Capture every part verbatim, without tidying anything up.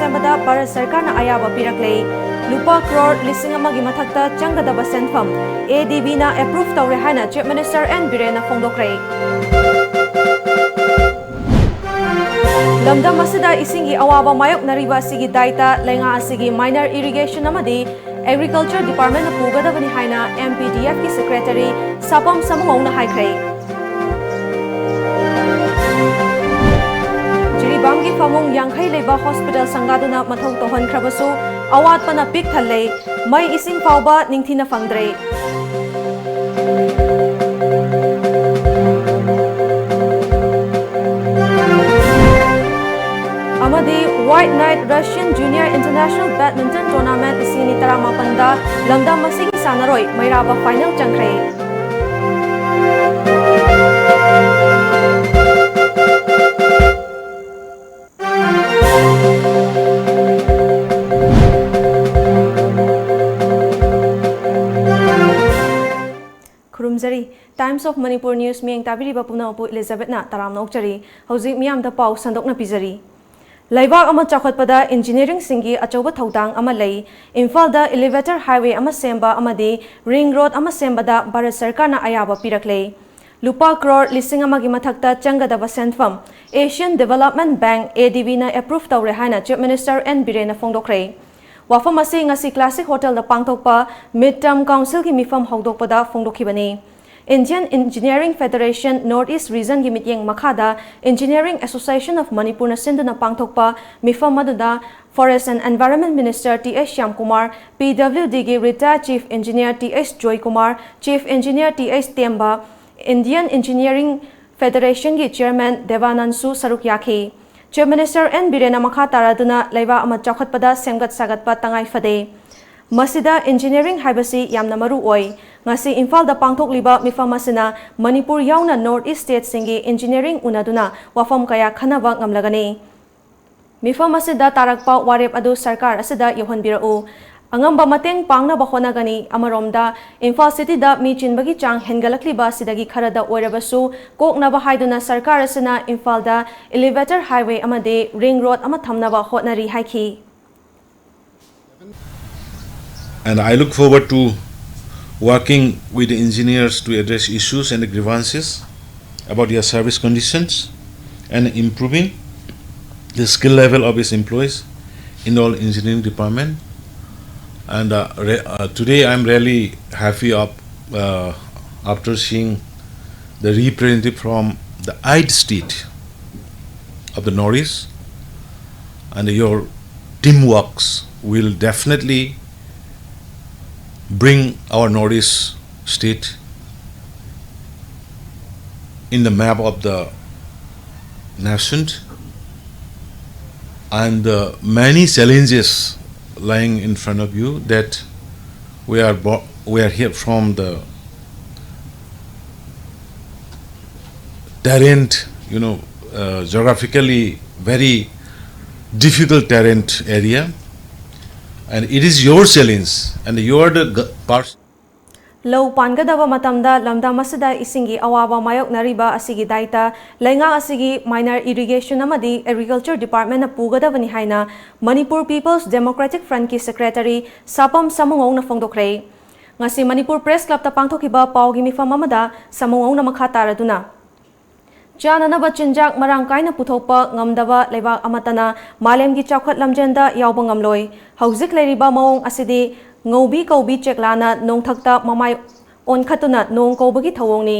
ꯁꯦꯝꯕꯗ ꯚꯥꯔꯠ ꯁꯔꯀꯥꯔꯅ ꯑꯌꯥꯕ ꯄꯤꯔꯛꯂꯦ꯫ ꯂꯨꯄꯥ ꯀ꯭ꯔꯣꯔ ꯂꯤꯁꯤꯡ ꯑꯃꯒꯤ ꯃꯊꯛꯇ ꯆꯪꯒꯗꯕ ꯁꯦꯟꯐꯝ ADBꯅ approve ꯇꯧꯔꯦ ꯍꯥꯏꯅ Chief Minister N ꯕꯤꯔꯦꯟꯅ ꯐꯣꯡꯗꯣꯛꯈ꯭ꯔꯦ꯫ ꯂꯝꯗꯝ ꯑꯁꯤꯗ ꯏꯁꯤꯡꯒꯤ ꯑꯋꯥꯕ ꯃꯥꯌꯣꯛꯅꯔꯤꯕ ꯑꯁꯤꯒꯤ ꯗꯥꯏꯇ ꯂꯩꯉꯥꯛ ꯑꯁꯤꯒꯤ Minor Irrigation ꯑꯃꯗꯤ Agriculture Departmentꯅ ꯄꯨꯒꯗꯕꯅꯤ ꯍꯥꯏꯅ MPDFꯀꯤ Secretary ꯁꯥꯄꯝ ꯁꯃꯨꯍꯧꯅ ꯍꯥꯏꯈ꯭ꯔꯦ꯫ ꯖꯤꯔꯤꯕꯥꯝꯒꯤ ꯐꯃꯨꯡ ꯌꯥꯡꯈꯩ ꯂꯩꯕ hospital ꯁꯪꯒꯥꯗꯨꯅ ꯃꯊꯧ ꯇꯧꯍꯟꯈ꯭ꯔꯕꯁꯨ ꯑꯋꯥꯠꯄꯅ ꯄꯤꯛ ꯊꯜꯂꯦ꯫ ꯃꯩ ꯏꯁꯤꯡ ꯐꯥꯎꯕ ꯅꯤꯡꯊꯤꯅ ꯐꯪꯗ꯭ꯔꯦ꯫ ꯑꯃꯗꯤ White Knight Russian Junior International Badminton Tournament ꯂꯤꯁꯤꯡ ꯑꯅꯤ ꯇꯔꯥꯃꯥꯄꯟꯗ ꯂꯝꯗꯝ ꯑꯁꯤꯒꯤ ꯁꯥꯟꯅꯔꯣꯏ ꯃꯩꯔꯥꯕ final ꯆꯪꯈ꯭ꯔꯦ꯫ ꯈꯨꯔꯨꯝꯖꯔꯤ꯫ Times of Manipur News ꯃꯤꯠꯌꯦꯡ ꯇꯥꯕꯤꯔꯤꯕ ꯄꯨꯝꯅꯃꯛꯄꯨ ꯏꯂꯤꯖꯥꯕꯦꯠꯅ ꯇꯔꯥꯝꯅ ꯑꯣꯛꯆꯔꯤ꯫ ꯍꯧꯖꯤꯛ ꯃꯤꯌꯥꯝꯗ ꯄꯥꯎ ꯁꯟꯗꯣꯛꯅ ꯄꯤꯖꯔꯤ꯫ ꯂꯩꯕꯥꯛ ꯑꯃ ꯆꯥꯎꯈꯠꯄꯗ engineeringꯁꯤꯡꯒꯤ ꯑꯆꯧꯕ ꯊꯧꯗꯥꯡ ꯑꯃ ꯂꯩ꯫ ꯏꯝꯐꯥꯜꯗ elevator highway ꯑꯃ ꯁꯦꯝꯕ ꯑꯃꯗꯤ ring road ꯑꯃ ꯁꯦꯝꯕꯗ ꯚꯥꯔꯠ ꯁꯔꯀꯥꯔꯅ ꯑꯌꯥꯕ ꯄꯤꯔꯛꯂꯦ꯫ ꯂꯨꯄꯥ ꯀ꯭ꯔꯣꯔ ꯂꯤꯁꯤꯡ ꯑꯃꯒꯤ ꯃꯊꯛꯇ ꯆꯪꯒꯗꯕ ꯁꯦꯟꯐꯝ Asian Development Bank, ADBꯅ approve ꯇꯧꯔꯦ ꯍꯥꯏꯅ Chief Minister N ꯕꯤꯔꯦꯟꯅ ꯐꯣꯡꯗꯣꯛꯈ꯭ꯔꯦ꯫ ꯋꯥꯐꯝ ꯑꯁꯤ ꯉꯁꯤ Classic Hotelꯗ ꯄꯥꯡꯊꯣꯛꯄ Mid Term Councilꯒꯤ ꯃꯤꯐꯝ ꯍꯧꯗꯣꯛꯄꯗ ꯐꯣꯡꯗꯣꯛꯈꯤꯕꯅꯤ꯫ Indian Engineering Federation North East Regionꯒꯤ ꯃꯤꯠꯌꯦꯡ ꯃꯈꯥꯗ Engineering Association of Manipurꯅ ꯁꯤꯟꯗꯨꯅ ꯄꯥꯡꯊꯣꯛꯄ ꯃꯤꯐꯝ ꯑꯗꯨꯗ Forest and Environment Minister T H Shyamkumar, PWDꯒꯤ retired Chief Engineer T H Joykumar, Chief Engineer T H Temba, Indian Engineering Federationꯒꯤ Chairman ꯗꯦꯕꯥꯅꯟꯗꯁꯨ ꯁꯔꯨꯛ ꯌꯥꯈꯤ꯫ Chief Minister N ꯕꯤꯔꯦꯟꯅ ꯃꯈꯥ ꯇꯥꯔꯗꯨꯅ ꯂꯩꯕꯥꯛ ꯑꯃ ꯆꯥꯎꯈꯠꯄꯗ ꯁꯦꯝꯒꯠ ꯁꯥꯒꯠꯄ ꯇꯉꯥꯏ ꯐꯗꯦ꯫ ꯃꯁꯤꯗ engineering ꯍꯥꯏꯕꯁꯤ ꯌꯥꯝꯅ ꯃꯔꯨ ꯑꯣꯏ꯫ ꯉꯁꯤ ꯏꯝꯐꯥꯜꯗ ꯄꯥꯡꯊꯣꯛꯂꯤꯕ ꯃꯤꯐꯝ ꯑꯁꯤꯅ ꯃꯅꯤꯄꯨꯔ ꯌꯥꯎꯅ North East stateꯁꯤꯡꯒꯤ engineering ꯎꯅꯗꯨꯅ ꯋꯥꯐꯝ ꯀꯌꯥ ꯈꯟꯅꯕ ꯉꯝꯂꯒꯅꯤ꯫ ꯃꯤꯐꯝ ꯑꯁꯤꯗ ꯇꯥꯔꯛꯄ ꯋꯥꯔꯦꯞ ꯑꯗꯨ ꯁꯔꯀꯥꯔ ꯑꯁꯤꯗ ꯌꯧꯍꯟꯕꯤꯔꯛꯎ꯫ ꯑꯉꯝꯕ ꯃꯇꯦꯡ ꯄꯥꯡꯅꯕ ꯍꯣꯠꯅꯒꯅꯤ꯫ ꯑꯃꯔꯣꯝꯗ, ꯏꯝꯐꯥꯜ ꯁꯤꯇꯤꯗ ꯃꯤ ꯆꯤꯟꯕꯒꯤ ꯆꯥꯡ ꯍꯦꯟꯒꯠꯂꯛꯂꯤꯕ ꯑꯁꯤꯗꯒꯤ ꯈꯔꯗ ꯑꯣꯏꯔꯕꯁꯨ ꯀꯣꯛꯅꯕ ꯍꯥꯏꯗꯨꯅ ꯁꯔꯀꯥꯔ ꯑꯁꯤꯅ ꯏꯝꯐꯥꯜꯗ ꯏꯂꯤꯚꯦꯇꯔ ꯍꯥꯏꯋꯦ ꯑꯃꯗꯤ ꯔꯤꯡ ꯔꯣꯗ ꯑꯃ ꯊꯝꯅꯕ ꯍꯣꯠꯅꯔꯤ ꯍꯥꯏꯈꯤ꯫ And I look forward to working with the engineers to address issues and grievances about their service conditions and improving the skill level of its employees in all engineering department. And uh, re- uh, today I'm really happy up uh, after seeing the representative from the eight state of the Northeast, and your teamworks will definitely bring our Northeast state in the map of the nation, and the many challenges lying in front of you that we are bo- we are here from the terrain, you know, uh, geographically very difficult terrain area, and it is your challenge, and you are the g- person. ꯂꯧ ꯄꯥꯟꯒꯗꯕ ꯃꯇꯝꯗ ꯂꯝꯗꯝ ꯑꯁꯤꯗ ꯏꯁꯤꯡꯒꯤ ꯑꯋꯥꯕ ꯃꯥꯌꯣꯛꯅꯔꯤꯕ ꯑꯁꯤꯒꯤ ꯗꯥꯏꯇ ꯂꯩꯉꯥꯛ ꯑꯁꯤꯒꯤ minor irrigation ꯑꯃꯗꯤ ꯑꯦꯒ꯭ꯔꯤꯀꯜꯆꯔ ꯗꯤꯄꯥꯔꯠꯃꯦꯟꯅ ꯄꯨꯒꯗꯕꯅꯤ ꯍꯥꯏꯅ ꯃꯅꯤꯄꯨꯔ ꯄꯤꯄꯜꯁ ꯗꯦꯃꯣꯀ꯭ꯔꯦꯇꯤꯛ ꯐ꯭ꯔꯟꯠꯀꯤ ꯁꯦꯀ꯭ꯔꯦꯇꯔꯤ ꯁꯥꯄꯝ ꯁꯃꯨꯉꯧꯅ ꯐꯣꯡꯗꯣꯛꯈ꯭ꯔꯦ꯫ ꯉꯁꯤ ꯃꯅꯤꯄꯨꯔ ꯄ꯭ꯔꯦꯁ ꯀ꯭ꯂꯕꯇ ꯄꯥꯡꯊꯣꯛꯈꯤꯕ ꯄꯥꯎꯒꯤ ꯃꯤꯐꯝ ꯑꯃꯗ ꯁꯃꯨꯉꯧꯅ ꯃꯈꯥ ꯇꯥꯔꯗꯨꯅ, ꯆꯥꯅꯅꯕ ꯆꯤꯟꯖꯥꯛ ꯃꯔꯥꯡ ꯀꯥꯏꯅ ꯄꯨꯊꯣꯛꯄ ꯉꯝꯗꯕ ꯂꯩꯕꯥꯛ ꯑꯃꯠꯇꯅ ꯃꯥꯂꯦꯝꯒꯤ ꯆꯥꯎꯈꯠ ꯂꯝꯖꯦꯟꯗ ꯌꯥꯎꯕ ꯉꯝꯂꯣꯏ꯫ ꯍꯧꯖꯤꯛ ꯂꯩꯔꯤꯕ ꯃꯑꯣꯡ ꯑꯁꯤꯗꯤ ꯉꯧꯕꯤ ꯀꯧꯕꯤ ꯆꯦꯛꯂꯥꯅ ꯅꯣꯡꯊꯛꯇ ꯃꯃꯥꯏ ꯑꯣꯟꯈꯠꯇꯨꯅ ꯅꯣꯡ ꯀꯧꯕꯒꯤ ꯊꯧꯑꯣꯡꯅꯤ꯫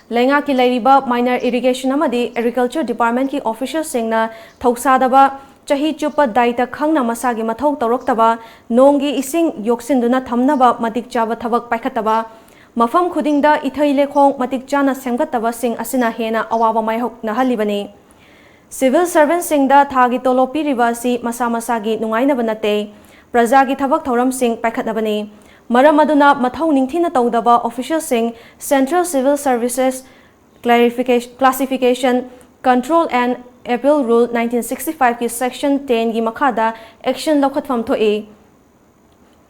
ꯂꯩꯉꯥꯛꯀꯤ ꯂꯩꯔꯤꯕ ꯃꯥꯏꯅꯔ ꯏꯔꯤꯒꯦꯁꯟ ꯑꯃꯗꯤ ꯑꯦꯒ꯭ꯔꯤꯀꯜꯆꯔ ꯗꯤꯄꯥꯔꯠꯃꯦꯟꯠꯀꯤ ꯑꯣꯐꯤꯁꯤꯌꯦꯜꯁꯤꯡꯅ ꯊꯧꯁꯥꯗꯕ, ꯆꯍꯤ ꯆꯨꯞꯄ ꯗꯥꯏꯇ ꯈꯪꯅ ꯃꯁꯥꯒꯤ ꯃꯊꯧ ꯇꯧꯔꯛꯇꯕ, ꯅꯣꯡꯒꯤ ꯏꯁꯤꯡ ꯌꯣꯛꯁꯤꯟꯗꯨꯅ ꯊꯝꯅꯕ ꯃꯇꯤꯛ ꯆꯥꯕ ꯊꯕꯛ ꯄꯥꯏꯈꯠꯇꯕ, ꯃꯐꯝ ꯈꯨꯗꯤꯡꯗ ꯏꯊꯩ ꯂꯩꯈꯣꯡ ꯃꯇꯤꯛ ꯆꯥꯅ ꯁꯦꯝꯒꯠꯇꯕꯁꯤꯡ ꯑꯁꯤꯅ ꯍꯦꯟꯅ ꯑꯋꯥꯕ ꯃꯥꯌꯣꯛꯅꯍꯜꯂꯤꯕꯅꯤ꯫ ꯁꯤꯚꯤꯜ ꯁꯔꯚꯦꯟꯠꯁꯤꯡꯗ ꯊꯥꯒꯤ ꯇꯣꯂꯣꯞ ꯄꯤꯔꯤꯕ ꯑꯁꯤ ꯃꯁꯥ ꯃꯁꯥꯒꯤ ꯅꯨꯡꯉꯥꯏꯅꯕ ꯅꯠꯇꯦ, ꯄ꯭ꯔꯖꯥꯒꯤ ꯊꯕꯛ ꯊꯧꯔꯝꯁꯤꯡ ꯄꯥꯏꯈꯠꯅꯕꯅꯤ꯫ ꯃꯔꯝ ꯑꯗꯨꯅ ꯃꯊꯧ ꯅꯤꯡꯊꯤꯅ ꯇꯧꯗꯕ ꯑꯣꯐꯤꯁꯤꯌꯦꯜꯁꯤꯡ Central Civil Services Clarification- Classification Control and Appeal Rule nineteen sixty five ꯀꯤ Section ten ꯒꯤ ꯃꯈꯥꯗ action ꯂꯧꯈꯠꯐꯝ ꯊꯣꯛꯏ꯫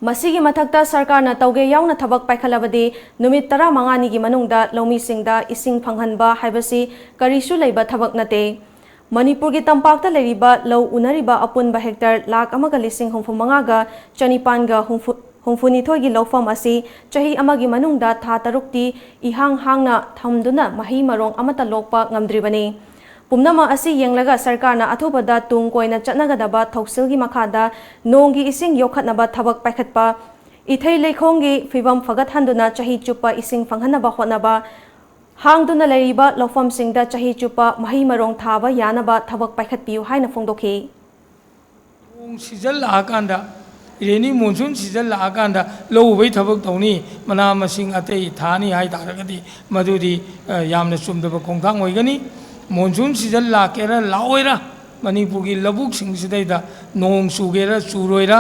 ꯃꯁꯤꯒꯤ ꯃꯊꯛꯇ ꯁꯔꯀꯥꯔꯅ ꯇꯧꯒꯦ ꯌꯥꯎꯅ ꯊꯕꯛ ꯄꯥꯏꯈꯠꯂꯕꯗꯤ ꯅꯨꯃꯤꯠ ꯇꯔꯥꯃꯉꯥꯅꯤꯒꯤ ꯃꯅꯨꯡꯗ ꯂꯧꯃꯤꯁꯤꯡꯗ ꯏꯁꯤꯡ ꯐꯪꯍꯟꯕ ꯍꯥꯏꯕꯁꯤ ꯀꯔꯤꯁꯨ ꯂꯩꯕ ꯊꯕꯛ ꯅꯠꯇꯦ꯫ ꯃꯅꯤꯄꯨꯔꯒꯤ ꯇꯝꯄꯥꯛꯇ ꯂꯩꯔꯤꯕ ꯂꯧ ꯎꯅꯔꯤꯕ ꯑꯄꯨꯟꯕ ꯍꯦꯛꯇꯔ ꯂꯥꯈ ꯑꯃꯒ ꯂꯤꯁꯤꯡ ꯍꯨꯝꯐꯨ ꯃꯉꯥꯒ ꯆꯅꯤꯄꯥꯟꯒ ꯍꯨꯝꯐꯨ, ꯍꯨꯝꯐꯨꯅꯤꯊꯣꯏꯒꯤ ꯂꯧꯐꯝ ꯑꯁꯤ ꯆꯍꯤ ꯑꯃꯒꯤ ꯃꯅꯨꯡꯗ ꯊꯥ ꯇꯔꯨꯛꯇꯤ ꯏꯍꯥꯡ ꯍꯥꯡꯅ ꯊꯝꯗꯨꯅ ꯃꯍꯩ ꯃꯔꯣꯡ ꯑꯃꯠꯇ ꯂꯣꯛꯄ ꯉꯝꯗ꯭ꯔꯤꯕꯅꯤ꯫ ꯄꯨꯝꯅꯃꯛ ꯑꯁꯤ ꯌꯦꯡꯂꯒ ꯁꯔꯀꯥꯔꯅ ꯑꯊꯨꯕꯗ ꯇꯨꯡ ꯀꯣꯏꯅ ꯆꯠꯅꯒꯗꯕ ꯊꯧꯁꯤꯜꯒꯤ ꯃꯈꯥꯗ ꯅꯣꯡꯒꯤ ꯏꯁꯤꯡ ꯌꯣꯛꯈꯠꯅꯕ ꯊꯕꯛ ꯄꯥꯏꯈꯠꯄ, ꯏꯊꯩ ꯂꯩꯈꯣꯡꯒꯤ ꯐꯤꯕꯝ ꯐꯒꯠꯍꯟꯗꯨꯅ ꯆꯍꯤ ꯆꯨꯞꯄ ꯏꯁꯤꯡ ꯐꯪꯍꯟꯅꯕ ꯍꯣꯠꯅꯕ, ꯍꯥꯡꯗꯨꯅ ꯂꯩꯔꯤꯕ ꯂꯧꯐꯝꯁꯤꯡꯗ ꯆꯍꯤ ꯆꯨꯞꯄ ꯃꯍꯩ ꯃꯔꯣꯡ ꯊꯥꯕ ꯌꯥꯅꯕ ꯊꯕꯛ ꯄꯥꯏꯈꯠꯄꯤꯌꯨ ꯍꯥꯏꯅ ꯐꯣꯡꯗꯣꯛꯈꯤ꯫ ꯅꯣꯡ ꯁꯤꯖꯜ ꯂꯥꯛꯑꯀꯥꯟꯗ, ꯔꯦꯅꯤ ꯃꯣꯟꯁꯨꯟ ꯁꯤꯖꯜ ꯂꯥꯛꯑꯀꯥꯟꯗ ꯂꯧ ꯎꯕꯒꯤ ꯊꯕꯛ ꯇꯧꯅꯤ, ꯃꯅꯥ ꯃꯁꯤꯡ ꯑꯇꯩ ꯊꯥꯅꯤ ꯍꯥꯏ ꯇꯥꯔꯒꯗꯤ ꯃꯗꯨꯗꯤ ꯌꯥꯝꯅ ꯆꯨꯝꯗꯕ ꯈꯣꯡꯊꯥꯡ ꯑꯣꯏꯒꯅꯤ꯫ ꯃꯣꯟꯁꯨꯟ ꯁꯤꯖꯜ ꯂꯥꯛꯀꯦꯔꯥ ꯂꯥꯛꯑꯣꯏꯔꯥ, ꯃꯅꯤꯄꯨꯔꯒꯤ ꯂꯧꯕꯨꯛꯁꯤꯡꯁꯤꯗꯩꯗ ꯅꯣꯡ ꯆꯨꯒꯦꯔꯥ ꯆꯨꯔꯣꯏꯔꯥ,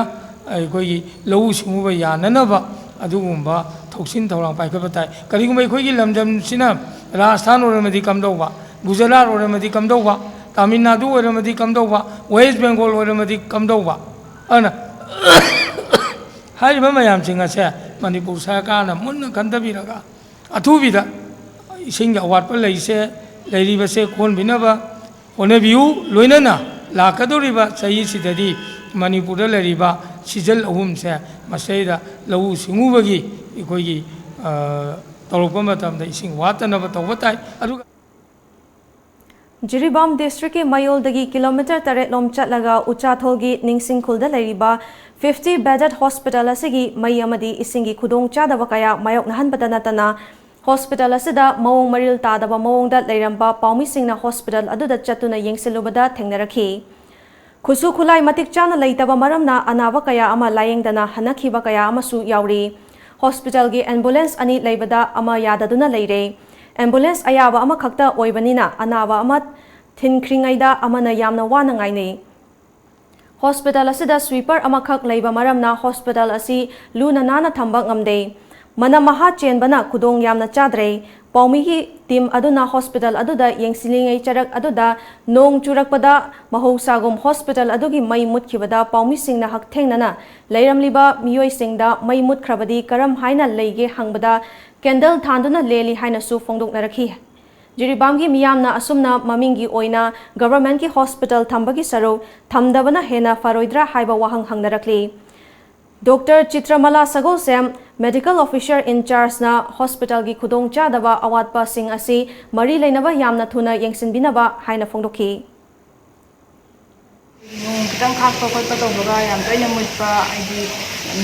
ꯑꯩꯈꯣꯏꯒꯤ ꯂꯧꯎ ꯁꯤꯡꯎꯕ ꯌꯥꯅꯅꯕ ꯑꯗꯨꯒꯨꯝꯕ ꯊꯧꯁꯤꯟ ꯊꯧꯔꯥꯡ ꯄꯥꯏꯈꯠꯄ ꯇꯥꯏ꯫ ꯀꯔꯤꯒꯨꯝꯕ ꯑꯩꯈꯣꯏꯒꯤ ꯂꯝꯗꯝꯁꯤꯅ ꯔꯥꯖꯁꯊꯥꯟ ꯑꯣꯏꯔꯝꯃꯗꯤ ꯀꯝꯗꯧꯕ, ꯒꯨꯖꯔꯥꯠ ꯑꯣꯏꯔꯝꯃꯗꯤ ꯀꯝꯗꯧꯕ, ꯇꯥꯃꯤꯜ ꯅꯥꯗꯨ ꯑꯣꯏꯔꯝꯃꯗꯤ ꯀꯝꯗꯧꯕ, ꯋꯦꯁ ꯕꯦꯡꯒꯣꯜ ꯑꯣꯏꯔꯝꯃꯗꯤ ꯀꯝꯗꯧꯕ? ꯑꯗꯨꯅ ꯍꯥꯏꯔꯤꯕ ꯃꯌꯥꯝꯁꯤꯡ ꯑꯁꯦ ꯃꯅꯤꯄꯨꯔ ꯁꯔꯀꯥꯔꯅ ꯃꯨꯟꯅ ꯈꯟꯊꯕꯤꯔꯒ ꯑꯊꯨꯕꯤꯗ ꯏꯁꯤꯡꯒꯤ ꯑꯋꯥꯠꯄ ꯂꯩꯁꯦ, ꯂꯩꯔꯤꯕꯁꯦ ꯀꯣꯟꯕꯤꯅꯕ ꯍꯣꯠꯅꯕꯤꯌꯨ꯫ ꯂꯣꯏꯅꯅ ꯂꯥꯛꯀꯗꯧꯔꯤꯕ ꯆꯍꯤꯁꯤꯗꯗꯤ ꯃꯅꯤꯄꯨꯔꯗ ꯂꯩꯔꯤꯕ ꯁꯤꯖꯟ ꯑꯍꯨꯝꯁꯦ ꯃꯁꯤꯗꯩꯗ ꯂꯧꯎ ꯁꯤꯡꯎꯕꯒꯤ ꯑꯩꯈꯣꯏꯒꯤ ꯇꯧꯔꯛꯄ ꯃꯇꯝꯗ ꯏꯁꯤꯡ ꯋꯥꯠꯇꯅꯕ ꯇꯧꯕ ꯇꯥꯏ꯫ ꯑꯗꯨꯒ ꯖꯤꯔꯤꯕꯥꯝ ꯗꯤꯁꯇ꯭ꯔꯤꯛꯀꯤ ꯃꯌꯣꯜꯗꯒꯤ ꯀꯤꯂꯣꯃꯤꯇꯔ ꯇꯔꯦꯠ ꯂꯣꯝ ꯆꯠꯂꯒ ꯎꯆꯥꯊꯣꯜꯒꯤ ꯅꯤꯡꯁꯤꯡꯈꯨꯜꯗ ꯂꯩꯔꯤꯕ fifty bedded hospital ꯑꯁꯤꯒꯤ ꯃꯩ ꯑꯃꯗꯤ ꯏꯁꯤꯡꯒꯤ ꯈꯨꯗꯣꯡꯆꯥꯗꯕ ꯀꯌꯥ ꯃꯥꯌꯣꯛꯅꯍꯟꯕꯇ ꯅꯠꯇꯅ hospital ꯑꯁꯤꯗ ꯃꯑꯣꯡ ꯃꯔꯤꯜ ꯇꯥꯗꯕ ꯃꯑꯣꯡꯗ ꯂꯩꯔꯝꯕ ꯄꯥꯎꯃꯤꯁꯤꯡꯅ hospital ꯑꯗꯨꯗ ꯆꯠꯇꯨꯅ ꯌꯦꯡꯁꯤꯜꯂꯨꯕꯗ ꯊꯦꯡꯅꯔꯛꯈꯤ꯫ ꯈꯨꯠꯁꯨ ꯈꯨꯠꯂꯥꯏ ꯃꯇꯤꯛ ꯆꯥꯅ ꯂꯩꯇꯕ ꯃꯔꯝꯅ ꯑꯅꯥꯕ ꯀꯌꯥ ꯑꯃ ꯂꯥꯌꯦꯡꯗꯅ ꯍꯟꯅꯈꯤꯕ ꯀꯌꯥ ꯑꯃꯁꯨ ꯌꯥꯎꯔꯤ꯫ Hospitalꯒꯤ ambulance ꯑꯅꯤ ꯂꯩꯕꯗ ꯑꯃ ꯌꯥꯗꯗꯨꯅ ꯂꯩꯔꯦ꯫ Ambulance ꯑꯌꯥꯕ ꯑꯃꯈꯛꯇ ꯑꯣꯏꯕꯅꯤꯅ ꯑꯅꯥꯕ ꯑꯃ ꯊꯤꯟꯈ꯭ꯔꯤꯉꯩꯗ ꯑꯃꯅ ꯌꯥꯝꯅ ꯋꯥꯅ ꯉꯥꯏꯅꯩ꯫ Hospital ꯑꯁꯤꯗ sweeper ꯑꯃꯈꯛ ꯂꯩꯕ ꯃꯔꯝꯅ hospital ꯑꯁꯤ ꯂꯨꯅ ꯅꯥꯟꯅ ꯊꯝꯕ ꯉꯝꯗꯦ꯫ ꯃꯅꯝ ꯃꯍꯥ ꯆꯦꯟꯕꯅ ꯈꯨꯗꯣꯡ ꯌꯥꯝꯅ ꯆꯥꯗ꯭ꯔꯦ꯫ ꯄꯥꯎꯃꯤꯒꯤ ꯇꯤꯝ ꯑꯗꯨꯅ ꯍꯣꯁꯄꯤꯇꯥꯜ ꯑꯗꯨꯗ ꯌꯦꯡꯁꯤꯜꯂꯤꯉꯩ ꯆꯔꯛ ꯑꯗꯨꯗ ꯅꯣꯡ ꯆꯨꯔꯛꯄꯗ ꯃꯍꯧꯁꯥꯒꯨꯝ ꯍꯣꯁꯄꯤꯇꯥꯜ ꯑꯗꯨꯒꯤ ꯃꯩ ꯃꯨꯠꯈꯤꯕꯗ ꯄꯥꯎꯃꯤꯁꯤꯡꯅ ꯍꯛꯊꯦꯡꯅꯅ ꯂꯩꯔꯝꯂꯤꯕ ꯃꯤꯑꯣꯏꯁꯤꯡꯗ ꯃꯩ ꯃꯨꯠꯈ꯭ꯔꯕꯗꯤ ꯀꯔꯝ ꯍꯥꯏꯅ ꯂꯩꯒꯦ ꯍꯪꯕꯗ ꯀꯦꯟꯗꯜ ꯊꯥꯟꯗꯨꯅ ꯂꯦꯜꯂꯤ ꯍꯥꯏꯅꯁꯨ ꯐꯣꯡꯗꯣꯛꯅꯔꯛꯈꯤ꯫ ꯖꯤꯔꯤꯕꯥꯝꯒꯤ ꯃꯤꯌꯥꯝꯅ ꯑꯁꯨꯝꯅ ꯃꯃꯤꯡꯒꯤ ꯑꯣꯏꯅ ꯒꯚꯔꯟꯃꯦꯟꯠꯀꯤ ꯍꯣꯁꯄꯤꯇꯥꯜ ꯊꯝꯕꯒꯤ ꯁꯔꯨꯛ ꯊꯝꯗꯕꯅ ꯍꯦꯟꯅ ꯐꯔꯣꯏꯗ꯭ꯔꯥ ꯍꯥꯏꯕ ꯋꯥꯍꯪ ꯍꯪꯅꯔꯛꯂꯤ꯫ ꯗꯣꯛꯇꯔ ꯆꯤꯇ꯭ꯔꯃꯂꯥ ꯁꯒꯣꯜꯁꯦꯝ, ꯃꯦꯗꯤꯀꯦꯜ ꯑꯣꯐꯤꯁꯔ ꯏꯟꯆꯥꯔꯖꯅ ꯍꯣꯁꯄꯤꯇꯥꯜꯒꯤ ꯈꯨꯗꯣꯡꯆꯥꯗꯕ ꯑꯋꯥꯠꯄꯁꯤꯡ ꯑꯁꯤ ꯃꯔꯤ ꯂꯩꯅꯕ ꯌꯥꯝꯅ ꯊꯨꯅ ꯌꯦꯡꯁꯤꯟꯕꯤꯅꯕ ꯍꯥꯏꯅ ꯐꯣꯡꯗꯣꯛꯈꯤ꯫ ꯅꯣꯡ ꯈꯤꯇꯪ ꯈꯥꯛꯄ ꯈꯣꯠꯄ ꯇꯧꯕꯒ ꯌꯥꯝ ꯇꯣꯏꯅ ꯃꯨꯠꯄ, ꯍꯥꯏꯗꯤ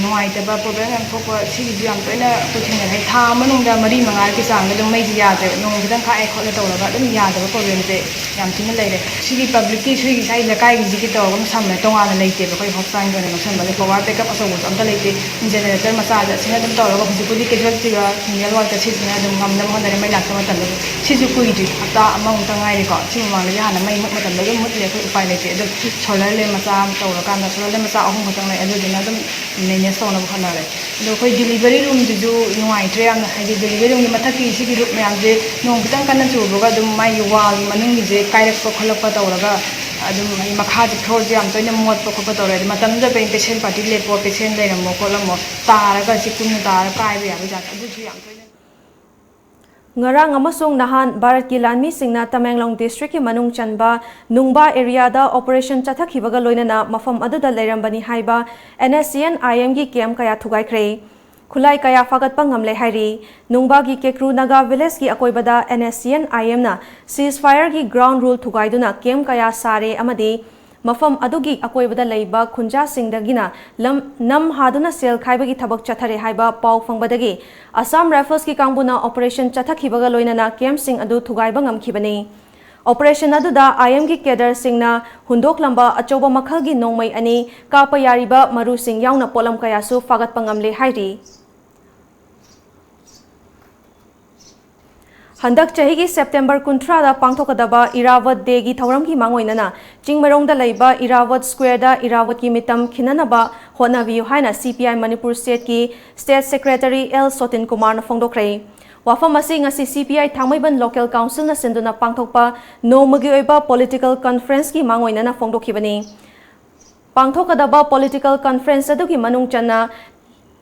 ꯅꯨꯡꯉꯥꯏꯇꯕ ꯄ꯭ꯔꯣꯕ꯭ꯂꯦꯝ ꯌꯥꯝ ꯊꯣꯛꯄ, ꯁꯤꯒꯤꯁꯨ ꯌꯥꯝ ꯇꯣꯏꯅ ꯑꯩꯈꯣꯏ ꯊꯦꯡꯅꯔꯦ꯫ ꯊꯥ ꯑꯃ ꯃꯅꯨꯡꯗ ꯃꯔꯤ ꯃꯉꯥꯒꯤ ꯆꯥꯡꯗ ꯑꯗꯨꯝ ꯃꯩꯁꯤ ꯌꯥꯗ꯭ꯔꯦꯕ, ꯅꯣꯡ ꯈꯤꯇꯪ ꯈꯥꯛꯑꯦ ꯈꯣꯠꯂꯦ ꯇꯧꯔꯒ ꯑꯗꯨꯝ ꯌꯥꯗꯕ ꯄ꯭ꯔꯣꯕ꯭ꯂꯦꯝꯁꯦ ꯌꯥꯝ ꯊꯤꯅ ꯂꯩꯔꯦ꯫ ꯁꯤꯒꯤ ꯄꯕ꯭ꯂꯤꯛꯀꯤ ꯁꯤꯒꯤ ꯁ꯭ꯋꯥꯏ ꯂꯩꯀꯥꯏꯒꯤꯁꯤꯒꯤ ꯇꯧꯔꯒ ꯑꯗꯨꯝ ꯁꯝꯃꯦ, ꯇꯣꯉꯥꯟꯅ ꯂꯩꯇꯦꯕ ꯑꯩꯈꯣꯏ ꯍꯣꯁꯄꯤꯇꯥꯜꯒꯤ ꯑꯣꯏꯅ ꯂꯧꯁꯟꯕꯁꯦ꯫ ꯄꯋꯥꯔ ꯕꯦꯛꯀꯞ ꯑꯆꯧꯕꯁꯨ ꯑꯝꯇ ꯂꯩꯇꯦ꯫ ꯖꯦꯅꯦꯔꯦꯇꯔ ꯃꯆꯥꯁꯦ ꯑꯁꯤꯅ ꯑꯗꯨꯝ ꯇꯧꯔꯒ ꯍꯧꯖꯤꯛꯄꯨꯗꯤ ꯀꯦꯖꯨꯋꯦꯜꯇꯤꯒ ꯁꯤꯡꯒꯦꯜ ꯋꯥꯔꯗꯀ ꯁꯤꯁꯤꯅ ꯑꯗꯨꯝ ꯉꯝꯅꯕ ꯍꯣꯠꯅꯔꯦ꯫ ꯃꯩ ꯂꯥꯛꯇꯕ ꯃꯇꯝꯗ ꯁꯤꯁꯨ ꯀꯨꯏꯗ꯭ꯔꯤ, ꯍꯞꯇꯥ ꯑꯃꯃꯨꯛꯇ ꯉꯥꯏꯔꯤꯀꯣ꯫ ꯁꯤ ꯃꯃꯥꯡꯗꯗꯤ ꯍꯥꯟꯅ ꯃꯩ ꯃꯨꯠ ꯃꯇꯝꯗ ꯑꯗꯨꯝ ꯃꯨꯠꯂꯦ, ꯑꯩꯈꯣꯏ ꯎꯄꯥꯏ ꯂꯩꯇꯦ꯫ ꯑꯗꯨꯝ ꯁꯣꯂꯔ ꯂꯦꯝ ꯃꯆꯥ ꯑꯃ ꯇꯧꯔꯀꯥꯟꯗ, ꯁꯣꯂꯔ ꯂꯦꯝ ꯃꯆꯥ ꯑꯍꯨꯝ ꯈꯛꯇꯪ ꯂꯩ, ꯑꯗꯨꯗꯨꯅ ꯑꯗꯨꯝ ꯃꯦꯅꯦꯖ ꯇꯧꯅꯕ ꯍꯣꯠꯅꯔꯦ꯫ ꯑꯗꯣ ꯑꯩꯈꯣꯏ ꯗꯤꯂꯤꯚꯔꯤ ꯔꯨꯝꯗꯨꯁꯨ ꯅꯨꯡꯉꯥꯏꯇ꯭ꯔꯦ ꯌꯥꯝꯅ, ꯍꯥꯏꯗꯤ ꯗꯤꯂꯤꯚꯔꯤ ꯔꯨꯝꯒꯤ ꯃꯊꯛꯀꯤ ꯁꯤꯒꯤ ꯔꯨꯞ ꯃꯌꯥꯝꯁꯦ ꯅꯣꯡ ꯈꯤꯇꯪ ꯀꯟꯅ ꯆꯨꯕꯒ ꯑꯗꯨꯝ ꯃꯥꯒꯤ ꯋꯥꯜꯒꯤ ꯃꯅꯨꯡꯒꯤꯁꯦ ꯀꯥꯏꯔꯛꯄ ꯈꯣꯠꯂꯛꯄ ꯇꯧꯔꯒ ꯑꯗꯨꯝ ꯑꯩ ꯃꯈꯥꯁꯦ ꯐ꯭ꯂꯣꯔꯁꯦ ꯌꯥꯝ ꯇꯣꯏꯅ ꯃꯣꯠꯄ ꯈꯣꯠꯄ ꯇꯧꯔꯦ꯫ ꯑꯗꯩ ꯃꯇꯝꯗꯨꯗ ꯄꯦꯁꯦꯟ ꯄꯥꯔꯇꯤ ꯂꯦꯞꯄꯣ, ꯄꯦꯁꯦꯟ ꯂꯩꯔꯝꯃꯣ ꯈꯣꯠꯂꯝꯃꯣ, ꯇꯥꯔꯒ ꯁꯤ ꯀꯨꯝꯅ ꯇꯥꯔꯒ ꯀꯥꯏꯕ ꯌꯥꯕ ꯖꯥꯠ ꯑꯗꯨꯁꯨ ꯌꯥꯝ ꯇꯣꯏꯅ꯫ ꯉꯔꯥꯡ ꯑꯃꯁꯨꯡ ꯅꯍꯥꯟ ꯚꯥꯔꯠꯀꯤ ꯂꯥꯟꯃꯤꯁꯤꯡꯅ ꯇꯃꯦꯡꯂꯣꯡ ꯗꯤꯁꯇ꯭ꯔꯤꯛꯀꯤ ꯃꯅꯨꯡ ꯆꯟꯕ ꯅꯨꯡꯕꯥ ꯑꯦꯔꯤꯌꯥꯗ ꯑꯣꯄꯔꯦꯁꯟ ꯆꯠꯊꯈꯤꯕꯒ ꯂꯣꯏꯅꯅ ꯃꯐꯝ ꯑꯗꯨꯗ ꯂꯩꯔꯝꯕꯅꯤ ꯍꯥꯏꯕ ꯑꯦꯟ ꯑꯦꯁ ꯁꯤ ꯑꯦꯟ ꯑꯥꯏ ꯑꯦꯝꯒꯤ ꯀꯦꯝ ꯀꯌꯥ ꯊꯨꯒꯥꯏꯈ꯭ꯔꯦ꯫ ꯈꯨꯠꯂꯥꯏ ꯀꯌꯥ ꯐꯥꯒꯠꯄ ꯉꯝꯂꯦ ꯍꯥꯏꯔꯤ꯫ ꯅꯨꯡꯕꯥꯒꯤ ꯀꯦꯀ꯭ꯔꯨ ꯅꯥꯒꯥ ꯚꯤꯂꯦꯖꯀꯤ ꯑꯀꯣꯏꯕꯗ N S C N I ꯑꯦꯝꯅ ꯁꯤꯖ ꯐꯥꯌꯔꯒꯤ ꯒ꯭ꯔꯥꯎꯟ ꯔꯨꯜ ꯊꯨꯒꯥꯏꯗꯨꯅ ꯀꯦꯝ ꯀꯌꯥ ꯁꯥꯔꯦ ꯑꯃꯗꯤ ꯃꯐꯝ ꯑꯗꯨꯒꯤ ꯑꯀꯣꯏꯕꯗ ꯂꯩꯕ ꯈꯨꯟꯖꯥꯁꯤꯡꯗꯒꯤꯅ ꯂꯝ, ꯅꯝ ꯍꯥꯗꯨꯅ ꯁꯦꯜ ꯈꯥꯏꯕꯒꯤ ꯊꯕꯛ ꯆꯠꯊꯔꯦ ꯍꯥꯏꯕ ꯄꯥꯎ ꯐꯪꯕꯗꯒꯤ ꯑꯁꯥꯝ ꯔꯥꯏꯐꯜꯁꯀꯤ ꯀꯥꯡꯕꯨꯅ ꯑꯣꯄꯔꯦꯁꯟ ꯆꯠꯊꯈꯤꯕꯒ ꯂꯣꯏꯅꯅ ꯀꯦꯝꯁꯤꯡ ꯑꯗꯨ ꯊꯨꯒꯥꯏꯕ ꯉꯝꯈꯤꯕꯅꯤ꯫ ꯑꯣꯄꯔꯦꯁꯟ ꯑꯗꯨꯗ ꯑꯥꯏ ꯑꯦꯝꯒꯤ ꯀꯦꯗꯔꯁꯤꯡꯅ ꯍꯨꯟꯗꯣꯛꯂꯝꯕ ꯑꯆꯧꯕ ꯃꯈꯜꯒꯤ ꯅꯣꯡꯃꯩ ꯑꯅꯤ, ꯀꯥꯞꯄ ꯌꯥꯔꯤꯕ ꯃꯔꯨꯁꯤꯡ ꯌꯥꯎꯅ ꯄꯣꯠꯂꯝ ꯀꯌꯥꯁꯨ ꯐꯥꯒꯠꯄ ꯉꯝꯂꯦ ꯍꯥꯏꯔꯤ꯫ ꯍꯟꯗꯛ ꯆꯍꯤꯒꯤ ꯁꯦꯞꯇꯦꯝꯕꯔ ꯀꯨꯟꯊ꯭ꯔꯥꯗ ꯄꯥꯡꯊꯣꯛꯀꯗꯕ ꯏꯔꯥꯋꯠ ꯗꯦꯒꯤ ꯊꯧꯔꯝꯒꯤ ꯃꯥꯡꯑꯣꯏꯅꯅ ꯆꯤꯡꯃꯩꯔꯣꯡꯗ ꯂꯩꯕ ꯏꯔꯥꯋꯠ ꯁ꯭ꯀ꯭ꯋꯦꯔꯗ ꯏꯔꯥꯋꯠꯀꯤ ꯃꯤꯇꯝ ꯈꯤꯟꯅꯅꯕ ꯍꯣꯠꯅꯕꯤꯌꯨ ꯍꯥꯏꯅ ꯁꯤ ꯄꯤ ꯑꯥꯏ ꯃꯅꯤꯄꯨꯔ ꯁ꯭ꯇꯦꯠꯀꯤ ꯁ꯭ꯇꯦꯠ ꯁꯦꯀ꯭ꯔꯦꯇꯔꯤ ꯑꯦꯜ ꯁꯣꯇꯤꯟ ꯀꯨꯃꯥꯔꯅ ꯐꯣꯡꯗꯣꯛꯈ꯭ꯔꯦ꯫ ꯋꯥꯐꯝ ꯑꯁꯤ ꯉꯁꯤ CPI ꯊꯥꯡꯃꯩꯕꯟ Local Councilꯅ ꯁꯤꯟꯗꯨꯅ ꯄꯥꯡꯊꯣꯛꯄ ꯅꯣꯡꯃꯒꯤ ꯑꯣꯏꯕ Political Conferenceꯀꯤ ꯃꯥꯡꯑꯣꯏꯅꯅ ꯐꯣꯡꯗꯣꯛꯈꯤꯕꯅꯤ꯫ ꯄꯥꯡꯊꯣꯛꯀꯗꯕ Political Conference ꯑꯗꯨꯒꯤ ꯃꯅꯨꯡ ꯆꯟꯅ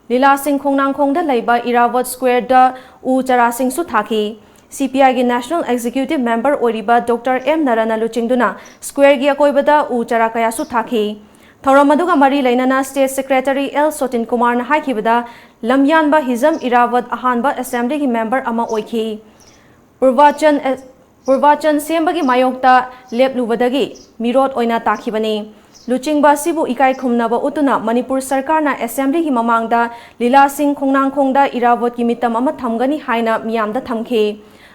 ꯂꯤꯂꯥꯁꯤꯡ ꯈꯣꯡꯅꯥꯡꯈꯣꯡꯗ ꯂꯩꯕ ꯏꯔꯥꯕꯣꯠ Squareꯗ ꯎ ꯆꯥꯔꯥꯁꯤꯡꯁꯨ ꯊꯥꯈꯤ꯫ CPIꯒꯤ National Executive Member ꯑꯣꯏꯔꯤꯕ Doctor M ꯅꯔꯅ ꯂꯨꯆꯤꯡꯗꯨꯅ Squareꯒꯤ ꯑꯀꯣꯏꯕꯗ ꯎ ꯆꯥꯔꯥ ꯀꯌꯥꯁꯨ ꯊꯥꯈꯤ꯫ ꯊꯧꯔꯝ ꯑꯗꯨꯒ ꯃꯔꯤ ꯂꯩꯅꯅ State Secretary L ꯁꯣꯇꯤꯟ ꯀꯨꯃꯥꯔꯅ ꯍꯥꯏꯈꯤꯕꯗ, ꯂꯝꯌꯥꯟꯕ ꯍꯤꯖꯝ ꯏꯔꯥꯕꯣꯠ ꯑꯍꯥꯟꯕ Assemblyꯒꯤ member ꯑꯃ ꯑꯣꯏꯈꯤ꯫ ꯄꯨꯔꯕꯥꯆꯟ, ꯄꯨꯔꯕꯥꯆꯟ ꯁꯦꯝꯕꯒꯤ ꯃꯥꯌꯣꯛꯇ ꯂꯦꯞꯂꯨꯕꯗꯒꯤ ꯃꯤꯔꯣꯠ ꯑꯣꯏꯅ ꯇꯥꯈꯤꯕꯅꯤ꯫ ꯂꯨꯆꯤꯡꯕ ꯑꯁꯤꯕꯨ ꯏꯀꯥꯏ ꯈꯨꯝꯅꯕ ꯎꯠꯇꯨꯅ ꯃꯅꯤꯄꯨꯔ ꯁꯔꯀꯥꯔꯅ Assemblyꯒꯤ ꯃꯃꯥꯡꯗ ꯂꯤꯂꯥꯁꯤꯡ ꯈꯣꯡꯅꯥꯡꯈꯣꯡꯗ ꯏꯔꯥꯕꯣꯠꯀꯤ ꯃꯤꯇꯝ ꯑꯃ ꯊꯝꯒꯅꯤ ꯍꯥꯏꯅ ꯃꯤꯌꯥꯝꯗ ꯊꯝꯈꯤ꯫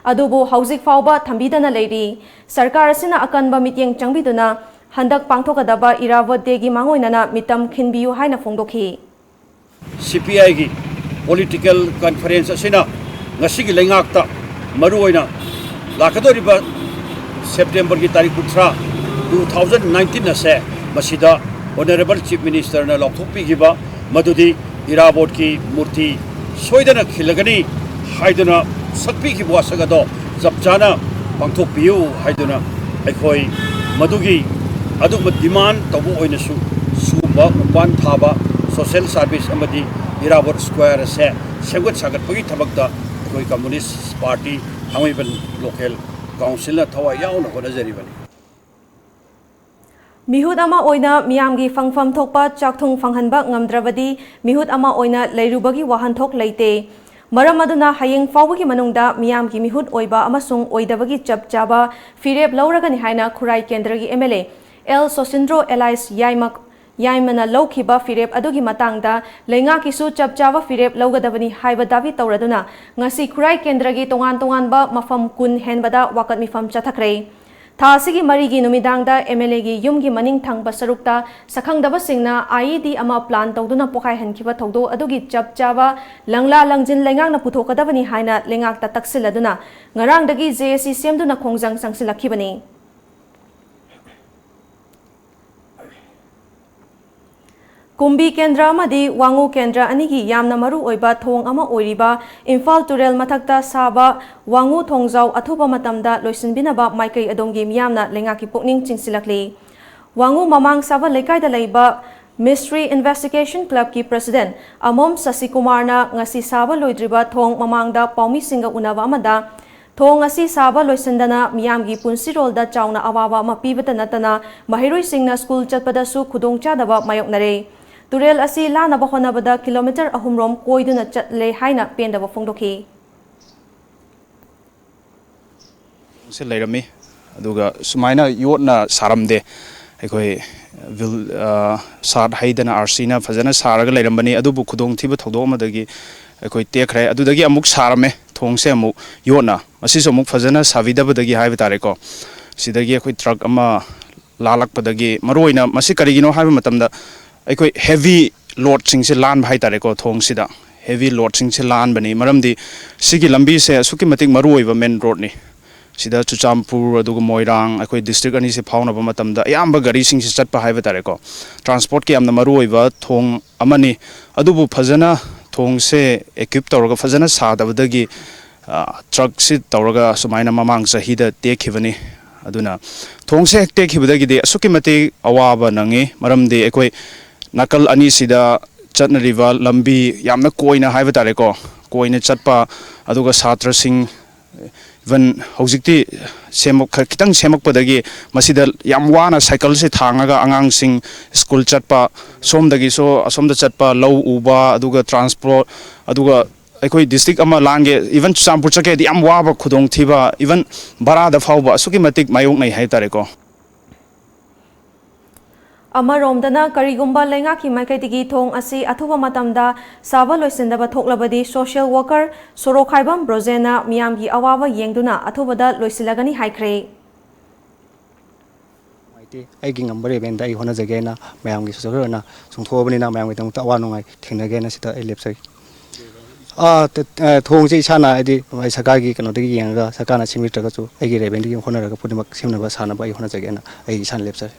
ꯑꯗꯨꯕꯨ ꯍꯧꯖꯤꯛ ꯐꯥꯎꯕ ꯊꯝꯕꯤꯗꯅ ꯂꯩꯔꯤ꯫ ꯁꯔꯀꯥꯔ ꯑꯁꯤꯅ ꯑꯀꯟꯕ ꯃꯤꯠꯌꯦꯡ ꯆꯪꯕꯤꯗꯨꯅ ꯍꯟꯗꯛ ꯄꯥꯡꯊꯣꯛꯀꯗꯕ ꯏꯔꯥꯕꯣꯠ Dayꯒꯤ ꯃꯥꯡꯑꯣꯏꯅꯅ ꯃꯤꯇꯝ ꯈꯤꯟꯕꯤꯌꯨ ꯍꯥꯏꯅ ꯐꯣꯡꯗꯣꯛꯈꯤ꯫ CPIꯒꯤ Political Conference ꯑꯁꯤꯅ ꯉꯁꯤꯒꯤ ꯂꯩꯉꯥꯛꯇ ꯃꯔꯨꯑꯣꯏꯅ ꯂꯥꯛꯀꯗꯧꯔꯤꯕ Septemberꯒꯤ ꯇꯥꯔꯤꯛ ꯀꯨꯟꯊ꯭ꯔꯥ, two thousand nineteen ꯑꯁꯦ ꯃꯁꯤꯗ Honourable Chief Ministerꯅ ꯂꯥꯎꯊꯣꯛꯄꯤꯈꯤꯕ ꯃꯗꯨꯗꯤ ꯏꯔꯥꯕꯣꯠꯀꯤ ꯃꯨꯔꯇꯤ ꯁꯣꯏꯗꯅ ꯈꯤꯜꯂꯒꯅꯤ ꯍꯥꯏꯗꯨꯅ ꯁꯛꯄꯤꯈꯤꯕ ꯋꯥꯁꯛ ꯑꯗꯣ ꯆꯞ ꯆꯥꯅ ꯄꯥꯡꯊꯣꯛꯄꯤꯌꯨ ꯍꯥꯏꯗꯨꯅ ꯑꯩꯈꯣꯏ ꯃꯗꯨꯒꯤ ꯑꯗꯨꯒꯨꯝꯕ demand ꯇꯧꯕ ꯑꯣꯏꯅꯁꯨ ꯁꯤꯒꯨꯝꯕ ꯎꯄꯥꯟ ꯊꯥꯕ social service ꯑꯃꯗꯤ ꯏꯔꯥꯕꯣꯠ Square ꯑꯁꯦ ꯁꯦꯝꯒꯠ ꯁꯥꯒꯠꯄꯒꯤ ꯊꯕꯛꯇ ꯑꯩꯈꯣꯏ Communist Party ꯊꯥꯡꯃꯩꯕꯟ Local Councilꯅ ꯊꯋꯥꯏ ꯌꯥꯎꯅ ꯍꯣꯠꯅꯖꯔꯤꯕꯅꯤ꯫ ꯃꯤꯍꯨꯠ ꯑꯃ ꯑꯣꯏꯅ ꯃꯤꯌꯥꯝꯒꯤ ꯐꯪꯐꯝ ꯊꯣꯛꯄ ꯆꯥꯛꯊꯨꯡ ꯐꯪꯍꯟꯕ ꯉꯝꯗ꯭ꯔꯕꯗꯤ ꯃꯤꯍꯨꯠ ꯑꯃ ꯑꯣꯏꯅ ꯂꯩꯔꯨꯕꯒꯤ ꯋꯥꯍꯟꯊꯣꯛ ꯂꯩꯇꯦ꯫ ꯃꯔꯝ ꯑꯗꯨꯅ ꯍꯌꯦꯡ ꯐꯥꯎꯕꯒꯤ ꯃꯅꯨꯡꯗ ꯃꯤꯌꯥꯝꯒꯤ ꯃꯤꯍꯨꯠ ꯑꯣꯏꯕ ꯑꯃꯁꯨꯡ ꯑꯣꯏꯗꯕꯒꯤ ꯆꯞ ꯆꯥꯕ ꯐꯤꯔꯦꯞ ꯂꯧꯔꯒꯅꯤ ꯍꯥꯏꯅ ꯈꯨꯔꯥꯏ ꯀꯦꯟꯗ꯭ꯔꯒꯤ MLA L ꯁꯣꯁꯤꯟꯗ꯭ꯔꯣ alias ꯌꯥꯏꯃ, ꯌꯥꯏꯃꯅ ꯂꯧꯈꯤꯕ ꯐꯤꯔꯦꯞ ꯑꯗꯨꯒꯤ ꯃꯇꯥꯡꯗ ꯂꯩꯉꯥꯛꯀꯤꯁꯨ ꯆꯞ ꯆꯥꯕ ꯐꯤꯔꯦꯞ ꯂꯧꯒꯗꯕꯅꯤ ꯍꯥꯏꯕ ꯗꯥꯕꯤ ꯇꯧꯔꯗꯨꯅ ꯉꯁꯤ ꯈꯨꯔꯥꯏ ꯀꯦꯟꯗ꯭ꯔꯒꯤ ꯇꯣꯉꯥꯟ ꯇꯣꯉꯥꯟꯕ ꯃꯐꯝ ꯀꯨꯟ ꯍꯦꯟꯕꯗ ꯋꯥꯀꯠ ꯃꯤꯐꯝ ꯆꯠꯊꯈ꯭ꯔꯦ꯫ ꯊꯥ ꯑꯁꯤꯒꯤ ꯃꯔꯤꯒꯤ ꯅꯨꯃꯤꯗꯥꯡꯗ MLAꯒꯤ ꯌꯨꯝꯒꯤ ꯃꯅꯤꯡ ꯊꯪꯕ ꯁꯔꯨꯛꯇ ꯁꯛꯈꯪꯗꯕꯁꯤꯡꯅ IED ꯑꯃ plan ꯇꯧꯗꯨꯅ ꯄꯣꯈꯥꯏꯍꯟꯈꯤꯕ ꯊꯧꯗꯣꯛ ꯑꯗꯨꯒꯤ ꯆꯞ ꯆꯥꯕ ꯂꯪꯂꯥ ꯂꯪꯖꯤꯟ ꯂꯩꯉꯥꯛꯅ ꯄꯨꯊꯣꯛꯀꯗꯕꯅꯤ ꯍꯥꯏꯅ ꯂꯩꯉꯥꯛꯇ ꯇꯛꯁꯤꯜꯂꯗꯨꯅ ꯉꯔꯥꯡꯗꯒꯤ JAC ꯁꯦꯝꯗꯨꯅ ꯈꯣꯡꯖꯪ ꯆꯪꯁꯤꯜꯂꯛꯈꯤꯕꯅꯤ꯫ ꯀꯨꯝꯕꯤ ꯀꯦꯟꯗ꯭ꯔ ꯑꯃꯗꯤ ꯋꯥꯉꯨ ꯀꯦꯟꯗ꯭ꯔ ꯑꯅꯤꯒꯤ ꯌꯥꯝꯅ ꯃꯔꯨ ꯑꯣꯏꯕ ꯊꯣꯡ ꯑꯃ ꯑꯣꯏꯔꯤꯕ ꯏꯝꯐꯥꯜ ꯇꯨꯔꯦꯜ ꯃꯊꯛꯇ ꯁꯥꯕ ꯋꯥꯉꯨ ꯊꯣꯡꯖꯥꯎ ꯑꯊꯨꯕ ꯃꯇꯝꯗ ꯂꯣꯏꯁꯤꯟꯕꯤꯅꯕ ꯃꯥꯏꯀꯩ ꯑꯗꯣꯝꯒꯤ ꯃꯤꯌꯥꯝꯅ ꯂꯩꯉꯥꯛꯀꯤ ꯄꯨꯛꯅꯤꯡ ꯆꯤꯡꯁꯤꯜꯂꯛꯂꯤ꯫ ꯋꯥꯉꯨ ꯃꯃꯥꯡ ꯁꯥꯕ ꯂꯩꯀꯥꯏꯗ ꯂꯩꯕ Mystery Investigation Clubꯀꯤ President ꯑꯃꯣꯝ ꯁꯁꯤꯀꯨꯃꯥꯔꯅ ꯉꯁꯤ ꯁꯥꯕ ꯂꯣꯏꯗ꯭ꯔꯤꯕ ꯊꯣꯡ ꯃꯃꯥꯡꯗ ꯄꯥꯎꯃꯤꯁꯤꯡꯒ ꯎꯅꯕ ꯑꯃꯗ, ꯊꯣꯡ ꯑꯁꯤ ꯁꯥꯕ ꯂꯣꯏꯁꯤꯟꯗꯅ ꯃꯤꯌꯥꯝꯒꯤ ꯄꯨꯟꯁꯤꯔꯣꯜꯗ ꯆꯥꯎꯅ ꯑꯋꯥꯕ ꯑꯃ ꯄꯤꯕꯇ ꯅꯠꯇꯅ ꯃꯍꯩꯔꯣꯏꯁꯤꯡꯅ ꯁ꯭ꯀꯨꯜ ꯆꯠꯄꯗꯁꯨ ꯈꯨꯗꯣꯡꯆꯥꯗꯕ ꯃꯥꯌꯣꯛꯅꯔꯦ꯫ ꯇꯨꯔꯦꯜ ꯑꯁꯤ ꯂꯥꯟꯅꯕ ꯍꯣꯠꯅꯕꯗ ꯀꯤꯂꯣꯃꯤꯇꯔ ꯑꯍꯨꯝꯔꯣꯝ ꯀꯣꯏꯗꯨꯅ ꯆꯠꯂꯦ ꯍꯥꯏꯅ ꯄꯦꯟꯗꯕ ꯐꯣꯡꯗꯣꯛꯈꯤ꯫ ꯁꯤ ꯂꯩꯔꯝꯃꯤ꯫ ꯑꯗꯨꯒ ꯁꯨꯃꯥꯏꯅ ꯌꯣꯠꯅ ꯁꯥꯔꯝꯗꯦ꯫ ꯑꯩꯈꯣꯏ ꯁꯥꯠ ꯍꯩꯗꯅ ꯑꯥꯔ ꯁꯤꯅ ꯐꯖꯅ ꯁꯥꯔꯒ ꯂꯩꯔꯝꯕꯅꯤ꯫ ꯑꯗꯨꯕꯨ ꯈꯨꯗꯣꯡꯊꯤꯕ ꯊꯧꯗꯣꯛ ꯑꯃꯗꯒꯤ ꯑꯩꯈꯣꯏ ꯇꯦꯛꯈ꯭ꯔꯦ꯫ ꯑꯗꯨꯗꯒꯤ ꯑꯃꯨꯛ ꯁꯥꯔꯝꯃꯦ ꯊꯣꯡꯁꯦ ꯑꯃꯨꯛ ꯌꯣꯠꯅ꯫ ꯃꯁꯤꯁꯨ ꯑꯃꯨꯛ ꯐꯖꯅ ꯁꯥꯕꯤꯗꯕꯗꯒꯤ ꯍꯥꯏꯕ ꯇꯥꯔꯦꯀꯣ꯫ ꯁꯤꯗꯒꯤ ꯑꯩꯈꯣꯏ ꯇ꯭ꯔꯛ ꯑꯃ ꯂꯥꯜꯂꯛꯄꯗꯒꯤ, ꯃꯔꯨꯑꯣꯏꯅ ꯃꯁꯤ ꯀꯔꯤꯒꯤꯅꯣ ꯍꯥꯏꯕ ꯃꯇꯝꯗ, ꯑꯩꯈꯣꯏ ꯍꯦꯚꯤ ꯂꯣꯗꯁꯤꯡꯁꯦ ꯂꯥꯟꯕ ꯍꯥꯏ ꯇꯥꯔꯦꯀꯣ꯫ ꯊꯣꯡꯁꯤꯗ ꯍꯦꯚꯤ ꯂꯣꯗꯁꯤꯡꯁꯦ ꯂꯥꯟꯕꯅꯤ꯫ ꯃꯔꯝꯗꯤ ꯁꯤꯒꯤ ꯂꯝꯕꯤꯁꯦ ꯑꯁꯨꯛꯀꯤ ꯃꯇꯤꯛ ꯃꯔꯨ ꯑꯣꯏꯕ ꯃꯦꯟ ꯔꯣꯗꯅꯤ꯫ ꯁꯤꯗ ꯆꯨꯔꯆꯥꯟꯄꯨꯔ, ꯑꯗꯨꯒ ꯃꯣꯏꯔꯥꯡ, ꯑꯩꯈꯣꯏ ꯗꯤꯁꯇ꯭ꯔꯤꯛ ꯑꯅꯤꯁꯤ ꯐꯥꯎꯅꯕ ꯃꯇꯝꯗ ꯑꯌꯥꯝꯕ ꯒꯥꯔꯤꯁꯤꯡꯁꯤ ꯆꯠꯄ ꯍꯥꯏꯕ ꯇꯥꯔꯦꯀꯣ꯫ ꯇ꯭ꯔꯥꯟꯁꯄꯣꯔꯠꯀꯤ ꯌꯥꯝꯅ ꯃꯔꯨ ꯑꯣꯏꯕ ꯊꯣꯡ ꯑꯃꯅꯤ꯫ ꯑꯗꯨꯕꯨ ꯐꯖꯅ ꯊꯣꯡꯁꯦ ꯏꯀ꯭ꯋꯤꯞ ꯇꯧꯔꯒ ꯐꯖꯅ ꯁꯥꯗꯕꯗꯒꯤ, ꯇ꯭ꯔꯛꯁꯤ ꯇꯧꯔꯒ ꯁꯨꯃꯥꯏꯅ ꯃꯃꯥꯡ ꯆꯍꯤꯗ ꯇꯦꯛꯈꯤꯕꯅꯤ꯫ ꯑꯗꯨꯅ ꯊꯣꯡꯁꯦ ꯍꯦꯛ ꯇꯦꯛꯈꯤꯕꯗꯒꯤꯗꯤ ꯑꯁꯨꯛꯀꯤ ꯃꯇꯤꯛ ꯑꯋꯥꯕ ꯅꯪꯉꯤ꯫ ꯃꯔꯝꯗꯤ ꯑꯩꯈꯣꯏ ꯅꯥꯀꯜ ꯑꯅꯤꯁꯤꯗ ꯆꯠꯅꯔꯤꯕ ꯂꯝꯕꯤ ꯌꯥꯝꯅ ꯀꯣꯏꯅ ꯍꯥꯏꯕ ꯇꯥꯔꯦꯀꯣ, ꯀꯣꯏꯅ ꯆꯠꯄ, ꯑꯗꯨꯒ ꯁꯥꯇ꯭ꯔꯁꯤꯡ, ꯏꯚꯟ ꯍꯧꯖꯤꯛꯇꯤ ꯁꯦꯝꯃꯛ-, ꯈ-, ꯈꯤꯇꯪ ꯁꯦꯝꯃꯛꯄꯗꯒꯤ ꯃꯁꯤꯗ ꯌꯥꯝ ꯋꯥꯅ ꯁꯥꯏꯀꯜꯁꯦ ꯊꯥꯡꯉꯒ ꯑꯉꯥꯡꯁꯤꯡ ꯁ꯭ꯀꯨꯜ ꯆꯠꯄ, ꯁꯣꯝꯗꯒꯤꯁꯨ ꯑꯁꯣꯝꯗ ꯆꯠꯄ, ꯂꯧ ꯎꯕ, ꯑꯗꯨꯒ ꯇ꯭ꯔꯥꯟꯁꯄꯣꯔꯠ, ꯑꯗꯨꯒ ꯑꯩꯈꯣꯏ ꯗꯤꯁꯇ꯭ꯔꯤꯛ ꯑꯃ ꯂꯥꯟꯒꯦ, ꯏꯚꯟ ꯆꯨꯔꯆꯥꯟꯄꯨꯔ ꯆꯠꯀꯦꯗꯤ ꯌꯥꯝ ꯋꯥꯕ ꯈꯨꯗꯣꯡꯊꯤꯕ, ꯏꯚꯟ ꯚꯔꯥꯗ ꯐꯥꯎꯕ ꯑꯁꯨꯛꯀꯤ ꯃꯇꯤꯛ ꯃꯥꯌꯣꯛꯅꯩ ꯍꯥꯏꯇꯥꯔꯦꯀꯣ꯫ ꯑꯃꯔꯣꯝꯗꯅ, ꯀꯔꯤꯒꯨꯝꯕ ꯂꯩꯉꯥꯛꯀꯤ ꯃꯥꯏꯀꯩꯗꯒꯤ ꯊꯣꯡ ꯑꯁꯤ ꯑꯊꯨꯕ ꯃꯇꯝꯗ ꯁꯥꯕ ꯂꯣꯏꯁꯤꯟꯗꯕ ꯊꯣꯛꯂꯕꯗꯤ, ꯁꯣꯁꯤꯌꯦꯜ ꯋꯥꯀꯔ ꯁꯣꯔꯣꯛꯈꯥꯏꯕꯝ ꯕ꯭ꯔꯣꯖꯦꯟꯅ ꯃꯤꯌꯥꯝꯒꯤ ꯑꯋꯥꯕ ꯌꯦꯡꯗꯨꯅ ꯑꯊꯨꯕꯗ ꯂꯣꯏꯁꯤꯜꯂꯒꯅꯤ ꯍꯥꯏꯈ꯭ꯔꯦ꯫ ꯅꯨꯡꯉꯥꯏꯇꯦ꯫ ꯑꯩꯒꯤ ꯉꯝꯕ ꯂꯦꯚꯦꯜꯗ ꯑꯩ ꯍꯣꯠꯅꯖꯒꯦ ꯍꯥꯏꯅ ꯃꯌꯥꯝꯒꯤ ꯁꯣꯁꯤꯌꯦꯜ ꯑꯣꯏꯅ ꯆꯣꯡꯊꯣꯛꯑꯕꯅꯤꯅ ꯃꯌꯥꯝꯒꯤꯗꯃꯛꯇ ꯑꯋꯥ ꯅꯨꯡꯉꯥꯏ ꯊꯦꯡꯅꯒꯦ ꯍꯥꯏꯅ ꯁꯤꯗ ꯑꯩ ꯂꯦꯞꯆꯔꯤ꯫ ꯑꯥ, ꯇ-, ꯑ, ꯊꯣꯡꯁꯦ ꯏꯁꯥꯅ ꯍꯥꯏꯗꯤ ꯑꯩ ꯁꯔꯀꯥꯔꯒꯤ ꯀꯩꯅꯣꯗꯒꯤ ꯌꯦꯡꯉꯒ ꯁꯔꯀꯥꯔꯅ ꯁꯦꯝꯕꯤꯗ꯭ꯔꯒꯁꯨ ꯑꯩꯒꯤ ꯂꯦꯚꯦꯜꯗꯒꯤ ꯍꯣꯠꯅꯔꯒ ꯄꯨꯝꯅꯃꯛ ꯁꯦꯝꯅꯕ ꯁꯥꯅꯕ ꯑꯩ ꯍꯣꯠꯅꯖꯒꯦ ꯍꯥꯏꯅ ꯑꯩ ꯏꯁꯥꯅ ꯂꯦꯞꯆꯔꯤ꯫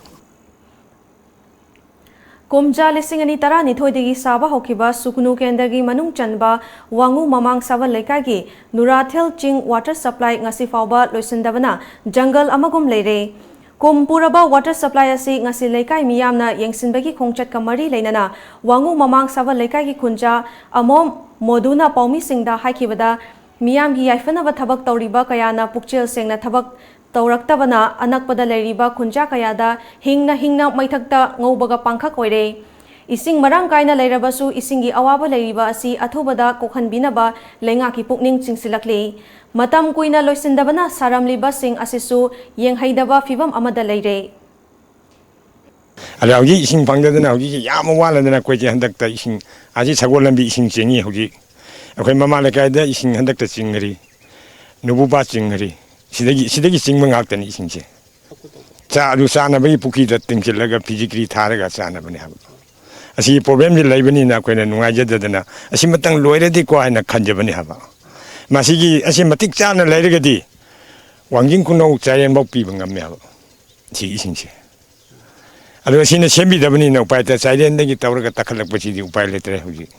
ꯀꯨꯝꯖꯥ ꯂꯤꯁꯤꯡ ꯑꯅꯤ ꯇꯔꯥꯅꯤꯊꯣꯏꯗꯒꯤ ꯁꯥꯕ ꯍꯧꯈꯤꯕ ꯁꯨꯒꯅꯨ ꯀꯦꯟꯗ꯭ꯔꯒꯤ ꯃꯅꯨꯡ ꯆꯟꯕ ꯋꯥꯉꯨ ꯃꯃꯥꯡ ꯁꯥꯕꯜ ꯂꯩꯀꯥꯏꯒꯤ ꯅꯨꯔꯥꯊꯦꯜ ꯆꯤꯡ water supply ꯉꯁꯤ ꯐꯥꯎꯕ ꯂꯣꯏꯁꯤꯟꯗꯕꯅ ꯖꯪꯒꯜ ꯑꯃꯒꯨꯝ ꯂꯩꯔꯦ꯫ ꯀꯨꯝ ꯄꯨꯔꯕ water supply ꯑꯁꯤ ꯉꯁꯤ ꯂꯩꯀꯥꯏ ꯃꯤꯌꯥꯝꯅ ꯌꯦꯡꯁꯤꯟꯕꯒꯤ ꯈꯣꯡꯆꯠꯀ ꯃꯔꯤ ꯂꯩꯅꯅ ꯋꯥꯉꯨ ꯃꯃꯥꯡ ꯁꯥꯕꯜ ꯂꯩꯀꯥꯏꯒꯤ ꯈꯨꯟꯖꯥ ꯑꯃꯣꯝ ꯃꯣꯗꯨꯅ ꯄꯥꯎꯃꯤꯁꯤꯡꯗ ꯍꯥꯏꯈꯤꯕꯗ, ꯃꯤꯌꯥꯝꯒꯤ ꯌꯥꯏꯐꯅꯕ ꯊꯕꯛ ꯇꯧꯔꯤꯕ ꯀꯌꯥꯅ ꯄꯨꯛꯆꯦꯜ ꯁꯦꯡꯅ ꯊꯕꯛ ꯇꯧꯔꯛꯇꯕꯅ ꯑꯅꯛꯄꯗ ꯂꯩꯔꯤꯕ ꯈꯨꯟꯖꯥ ꯀꯌꯥꯗ ꯍꯤꯡꯅ ꯍꯤꯡꯅ ꯃꯩꯊꯛꯇ ꯉꯧꯕꯒ ꯄꯥꯡꯈꯛ ꯑꯣꯏꯔꯦ꯫ ꯏꯁꯤꯡ ꯃꯔꯥꯡ ꯀꯥꯏꯅ ꯂꯩꯔꯕꯁꯨ ꯏꯁꯤꯡꯒꯤ ꯑꯋꯥꯕ ꯂꯩꯔꯤꯕ ꯑꯁꯤ ꯑꯊꯨꯕꯗ ꯀꯣꯛꯍꯟꯕꯤꯅꯕ ꯂꯩꯉꯥꯛꯀꯤ ꯄꯨꯛꯅꯤꯡ ꯆꯤꯡꯁꯤꯜꯂꯛꯂꯤ꯫ ꯃꯇꯝ ꯀꯨꯏꯅ ꯂꯣꯏꯁꯤꯟꯗꯕꯅ ꯁꯥꯔꯝꯂꯤꯕꯁꯤꯡ ꯑꯁꯤꯁꯨ ꯌꯦꯡꯍꯩꯗꯕ ꯐꯤꯚꯝ ꯑꯃꯗ ꯂꯩꯔꯦ꯫ ꯑꯗ ꯍꯧꯖꯤꯛ ꯏꯁꯤꯡ ꯐꯪꯗꯗꯅ ꯍꯧꯖꯤꯛꯁꯤ ꯌꯥꯝ ꯋꯥꯅꯗꯅ ꯑꯩꯈꯣꯏꯁꯦ ꯍꯟꯗꯛꯇ ꯏꯁꯤꯡ ꯑꯁꯤ ꯁꯒꯣꯜ ꯂꯝꯕꯤ ꯏꯁꯤꯡ ꯆꯦꯟꯉꯤ꯫ ꯍꯧꯖꯤꯛ ꯑꯩꯈꯣꯏ ꯃꯃꯥ ꯂꯩꯀꯥꯏꯗ ꯏꯁꯤꯡ ꯍꯟꯗꯛꯇ ꯆꯤꯡꯈ꯭ꯔꯤ, ꯅꯨꯕꯨꯄꯥ ꯆꯤꯡꯈ꯭ꯔꯤ꯫ ꯁꯤꯗꯒꯤ ꯁꯤꯗꯒꯤ ꯆꯤꯡꯕ ꯉꯥꯛꯇꯅꯤ ꯏꯁꯤꯡꯁꯦ꯫ ꯆꯥ ꯑꯗꯨ ꯆꯥꯅꯕꯒꯤ ꯄꯨꯈ꯭ꯔꯤꯗ ꯇꯤꯡꯁꯤꯜꯂꯒ ꯐꯤꯖꯤꯒ꯭ꯔꯤ ꯊꯥꯔꯒ ꯆꯥꯅꯕꯅꯦ ꯍꯥꯏꯕ꯫ ꯑꯁꯤꯒꯤ problemꯁꯤ ꯂꯩꯕꯅꯤꯅ ꯑꯩꯈꯣꯏꯅ ꯅꯨꯡꯉꯥꯏꯖꯗꯗꯅ ꯑꯁꯤꯃꯇꯪ ꯂꯣꯏꯔꯗꯤꯀꯣ ꯍꯥꯏꯅ ꯈꯟꯖꯕꯅꯤ ꯍꯥꯏꯕ꯫ ꯃꯁꯤꯒꯤ ꯑꯁꯤ ꯃꯇꯤꯛ ꯆꯥꯅ ꯂꯩꯔꯒꯗꯤ ꯋꯥꯡꯖꯤꯡ ꯈꯨꯅꯧ ꯆꯥꯏꯔꯦꯟꯐꯧ ꯄꯤꯕ ꯉꯝꯃꯦ ꯍꯥꯏꯕ ꯁꯤꯒꯤ ꯏꯁꯤꯡꯁꯦ꯫ ꯑꯗꯣ ꯑꯁꯤꯅ ꯁꯦꯝꯕꯤꯗꯕꯅꯤꯅ ꯎꯄꯥꯏ ꯂꯩꯇꯦ꯫ ꯆꯥꯏꯔꯦꯟꯗꯒꯤ ꯇꯧꯔꯒ ꯇꯥꯈꯠꯂꯛꯄꯁꯤꯗꯤ ꯎꯄꯥꯏ ꯂꯩꯇ꯭ꯔꯦ ꯍꯧꯖꯤꯛ꯫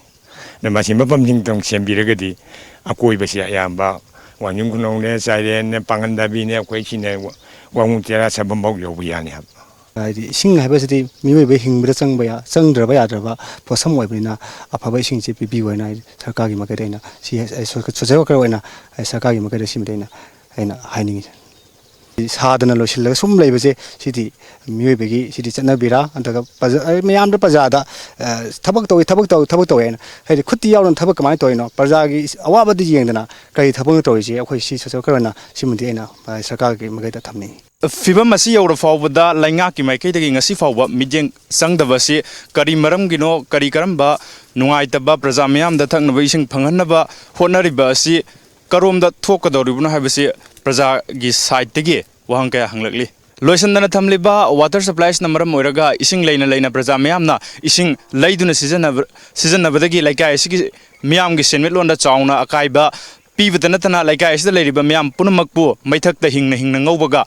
ꯑꯗꯣ ꯃꯁꯤ ꯃꯐꯝꯁꯤꯡꯇꯪ ꯁꯦꯝꯕꯤꯔꯒꯗꯤ ꯑꯀꯣꯏꯕꯁꯤ ꯑꯌꯥꯝꯕ ꯋꯥꯡꯖꯤꯡ ꯈꯨꯅꯧꯅꯦ, ꯆꯥꯏꯔꯦꯟꯅꯦ, ꯄꯥꯡꯒꯟ ꯊꯥꯕꯤꯅꯦ, ꯑꯩꯈꯣꯏ ꯁꯤꯅꯦ, ꯋꯥꯉꯨ ꯇꯦꯔꯥ ꯁꯥꯐꯝꯐꯥꯎ ꯌꯧꯕ ꯌꯥꯅꯤ ꯍꯥꯏꯕ꯫ ꯍꯥꯏꯗꯤ ꯏꯁꯤꯡ ꯍꯥꯏꯕꯁꯤꯗꯤ ꯃꯤꯑꯣꯏꯕ ꯍꯤꯡꯕꯗ ꯆꯪꯕ ꯌꯥ ꯆꯪꯗ꯭ꯔꯕ ꯌꯥꯗ꯭ꯔꯕ ꯄꯣꯠꯁꯛ ꯑꯣꯏꯕꯅꯤꯅ ꯑꯐꯕ ꯏꯁꯤꯡꯁꯤ ꯄꯤꯕꯤꯌꯨ ꯍꯥꯏꯅ ꯑꯩ ꯁꯔꯀꯥꯔꯒꯤ ꯃꯥꯏꯀꯩꯗ ꯑꯩꯅ ꯁꯤ ꯑꯩ social worker ꯑꯣꯏꯅ ꯑꯩ ꯁꯔꯀꯥꯔꯒꯤ ꯃꯥꯏꯀꯩꯗ ꯁꯤꯃꯗꯤ ꯑꯩꯅ ꯑꯩꯅ ꯍꯥꯏꯅꯤꯡꯉꯤ꯫ ꯁꯥꯗꯅ ꯂꯣꯏꯁꯤꯜꯂꯒ ꯁꯨꯝ ꯂꯩꯕꯁꯦ ꯁꯤꯗꯤ ꯃꯤꯑꯣꯏꯕꯒꯤ ꯁꯤꯗꯤ ꯆꯠꯅꯕꯤꯔꯥ ꯅꯠꯇ꯭ꯔꯒ ꯄ꯭ꯔꯖꯥ ꯃꯌꯥꯝꯗ ꯄ꯭ꯔꯖꯥꯗ ꯊꯕꯛ ꯇꯧꯏ ꯊꯕꯛ ꯇꯧ ꯊꯕꯛ ꯇꯧꯏ ꯍꯥꯏꯅ ꯍꯥꯏꯗꯤ ꯈꯨꯠꯇꯤ ꯌꯥꯎꯗꯅ ꯊꯕꯛ ꯀꯃꯥꯏꯅ ꯇꯧꯔꯤꯅꯣ? ꯄ꯭ꯔꯖꯥꯒꯤ ꯑꯋꯥꯕꯗꯤ ꯌꯦꯡꯗꯅ ꯀꯔꯤ ꯊꯕꯛꯅꯣ ꯇꯧꯔꯤꯁꯦ? ꯑꯩꯈꯣꯏ ꯁꯤ social worker ꯑꯣꯏꯅ ꯁꯤꯃꯗꯤ ꯑꯩꯅ ꯁꯔꯀꯥꯔꯒꯤ ꯃꯥꯏꯀꯩꯗ ꯊꯝꯅꯤꯡꯉꯤ꯫ ꯐꯤꯚꯝ ꯑꯁꯤ ꯌꯧꯔ ꯐꯥꯎꯕꯗ ꯂꯩꯉꯥꯛꯀꯤ ꯃꯥꯏꯀꯩꯗꯒꯤ ꯉꯁꯤ ꯐꯥꯎꯕ ꯃꯤꯠꯌꯦꯡ ꯆꯪꯗꯕ ꯑꯁꯤ ꯀꯔꯤ ꯃꯔꯝꯒꯤꯅꯣ? ꯀꯔꯤ ꯀꯔꯝꯕ ꯅꯨꯡꯉꯥꯏꯇꯕ, ꯄ꯭ꯔꯖꯥ ꯃꯤꯌꯥꯝꯗ ꯊꯛꯅꯕ ꯏꯁꯤꯡ ꯐꯪꯍꯟꯅꯕ ꯍꯣꯠꯅꯔꯤꯕ ꯑꯁꯤ ꯀꯔꯣꯝꯗ ꯊꯣꯛꯀꯗꯧꯔꯤꯕꯅꯣ ꯍꯥꯏꯕꯁꯤ ꯄ꯭ꯔꯖꯥꯒꯤ side ꯇꯒꯤ ꯋꯥꯍꯪ ꯀꯌꯥ ꯍꯪꯂꯛꯂꯤ꯫ ꯂꯣꯏꯁꯤꯟꯗꯅ ꯊꯝꯂꯤꯕ water supplies ꯅ ꯃꯔꯝ ꯑꯣꯏꯔꯒ ꯏꯁꯤꯡ ꯂꯩꯅ ꯂꯩꯅ ꯄ꯭ꯔꯖꯥ ꯃꯤꯌꯥꯝꯅ ꯏꯁꯤꯡ ꯂꯩꯗꯨꯅ ꯁꯤꯖꯤꯟꯅꯕ ꯁꯤꯖꯤꯟꯅꯕꯗꯒꯤ ꯂꯩꯀꯥꯏ ꯑꯁꯤꯒꯤ ꯃꯤꯌꯥꯝꯒꯤ ꯁꯦꯟꯃꯤꯠꯂꯣꯟꯗ ꯆꯥꯎꯅ ꯑꯀꯥꯏꯕ ꯄꯤꯕꯇ ꯅꯠꯇꯅ ꯂꯩꯀꯥꯏ ꯑꯁꯤꯗ ꯂꯩꯔꯤꯕ ꯃꯤꯌꯥꯝ ꯄꯨꯝꯅꯃꯛꯄꯨ ꯃꯩꯊꯛꯇ ꯍꯤꯡꯅ ꯍꯤꯡꯅ ꯉꯧꯕꯒ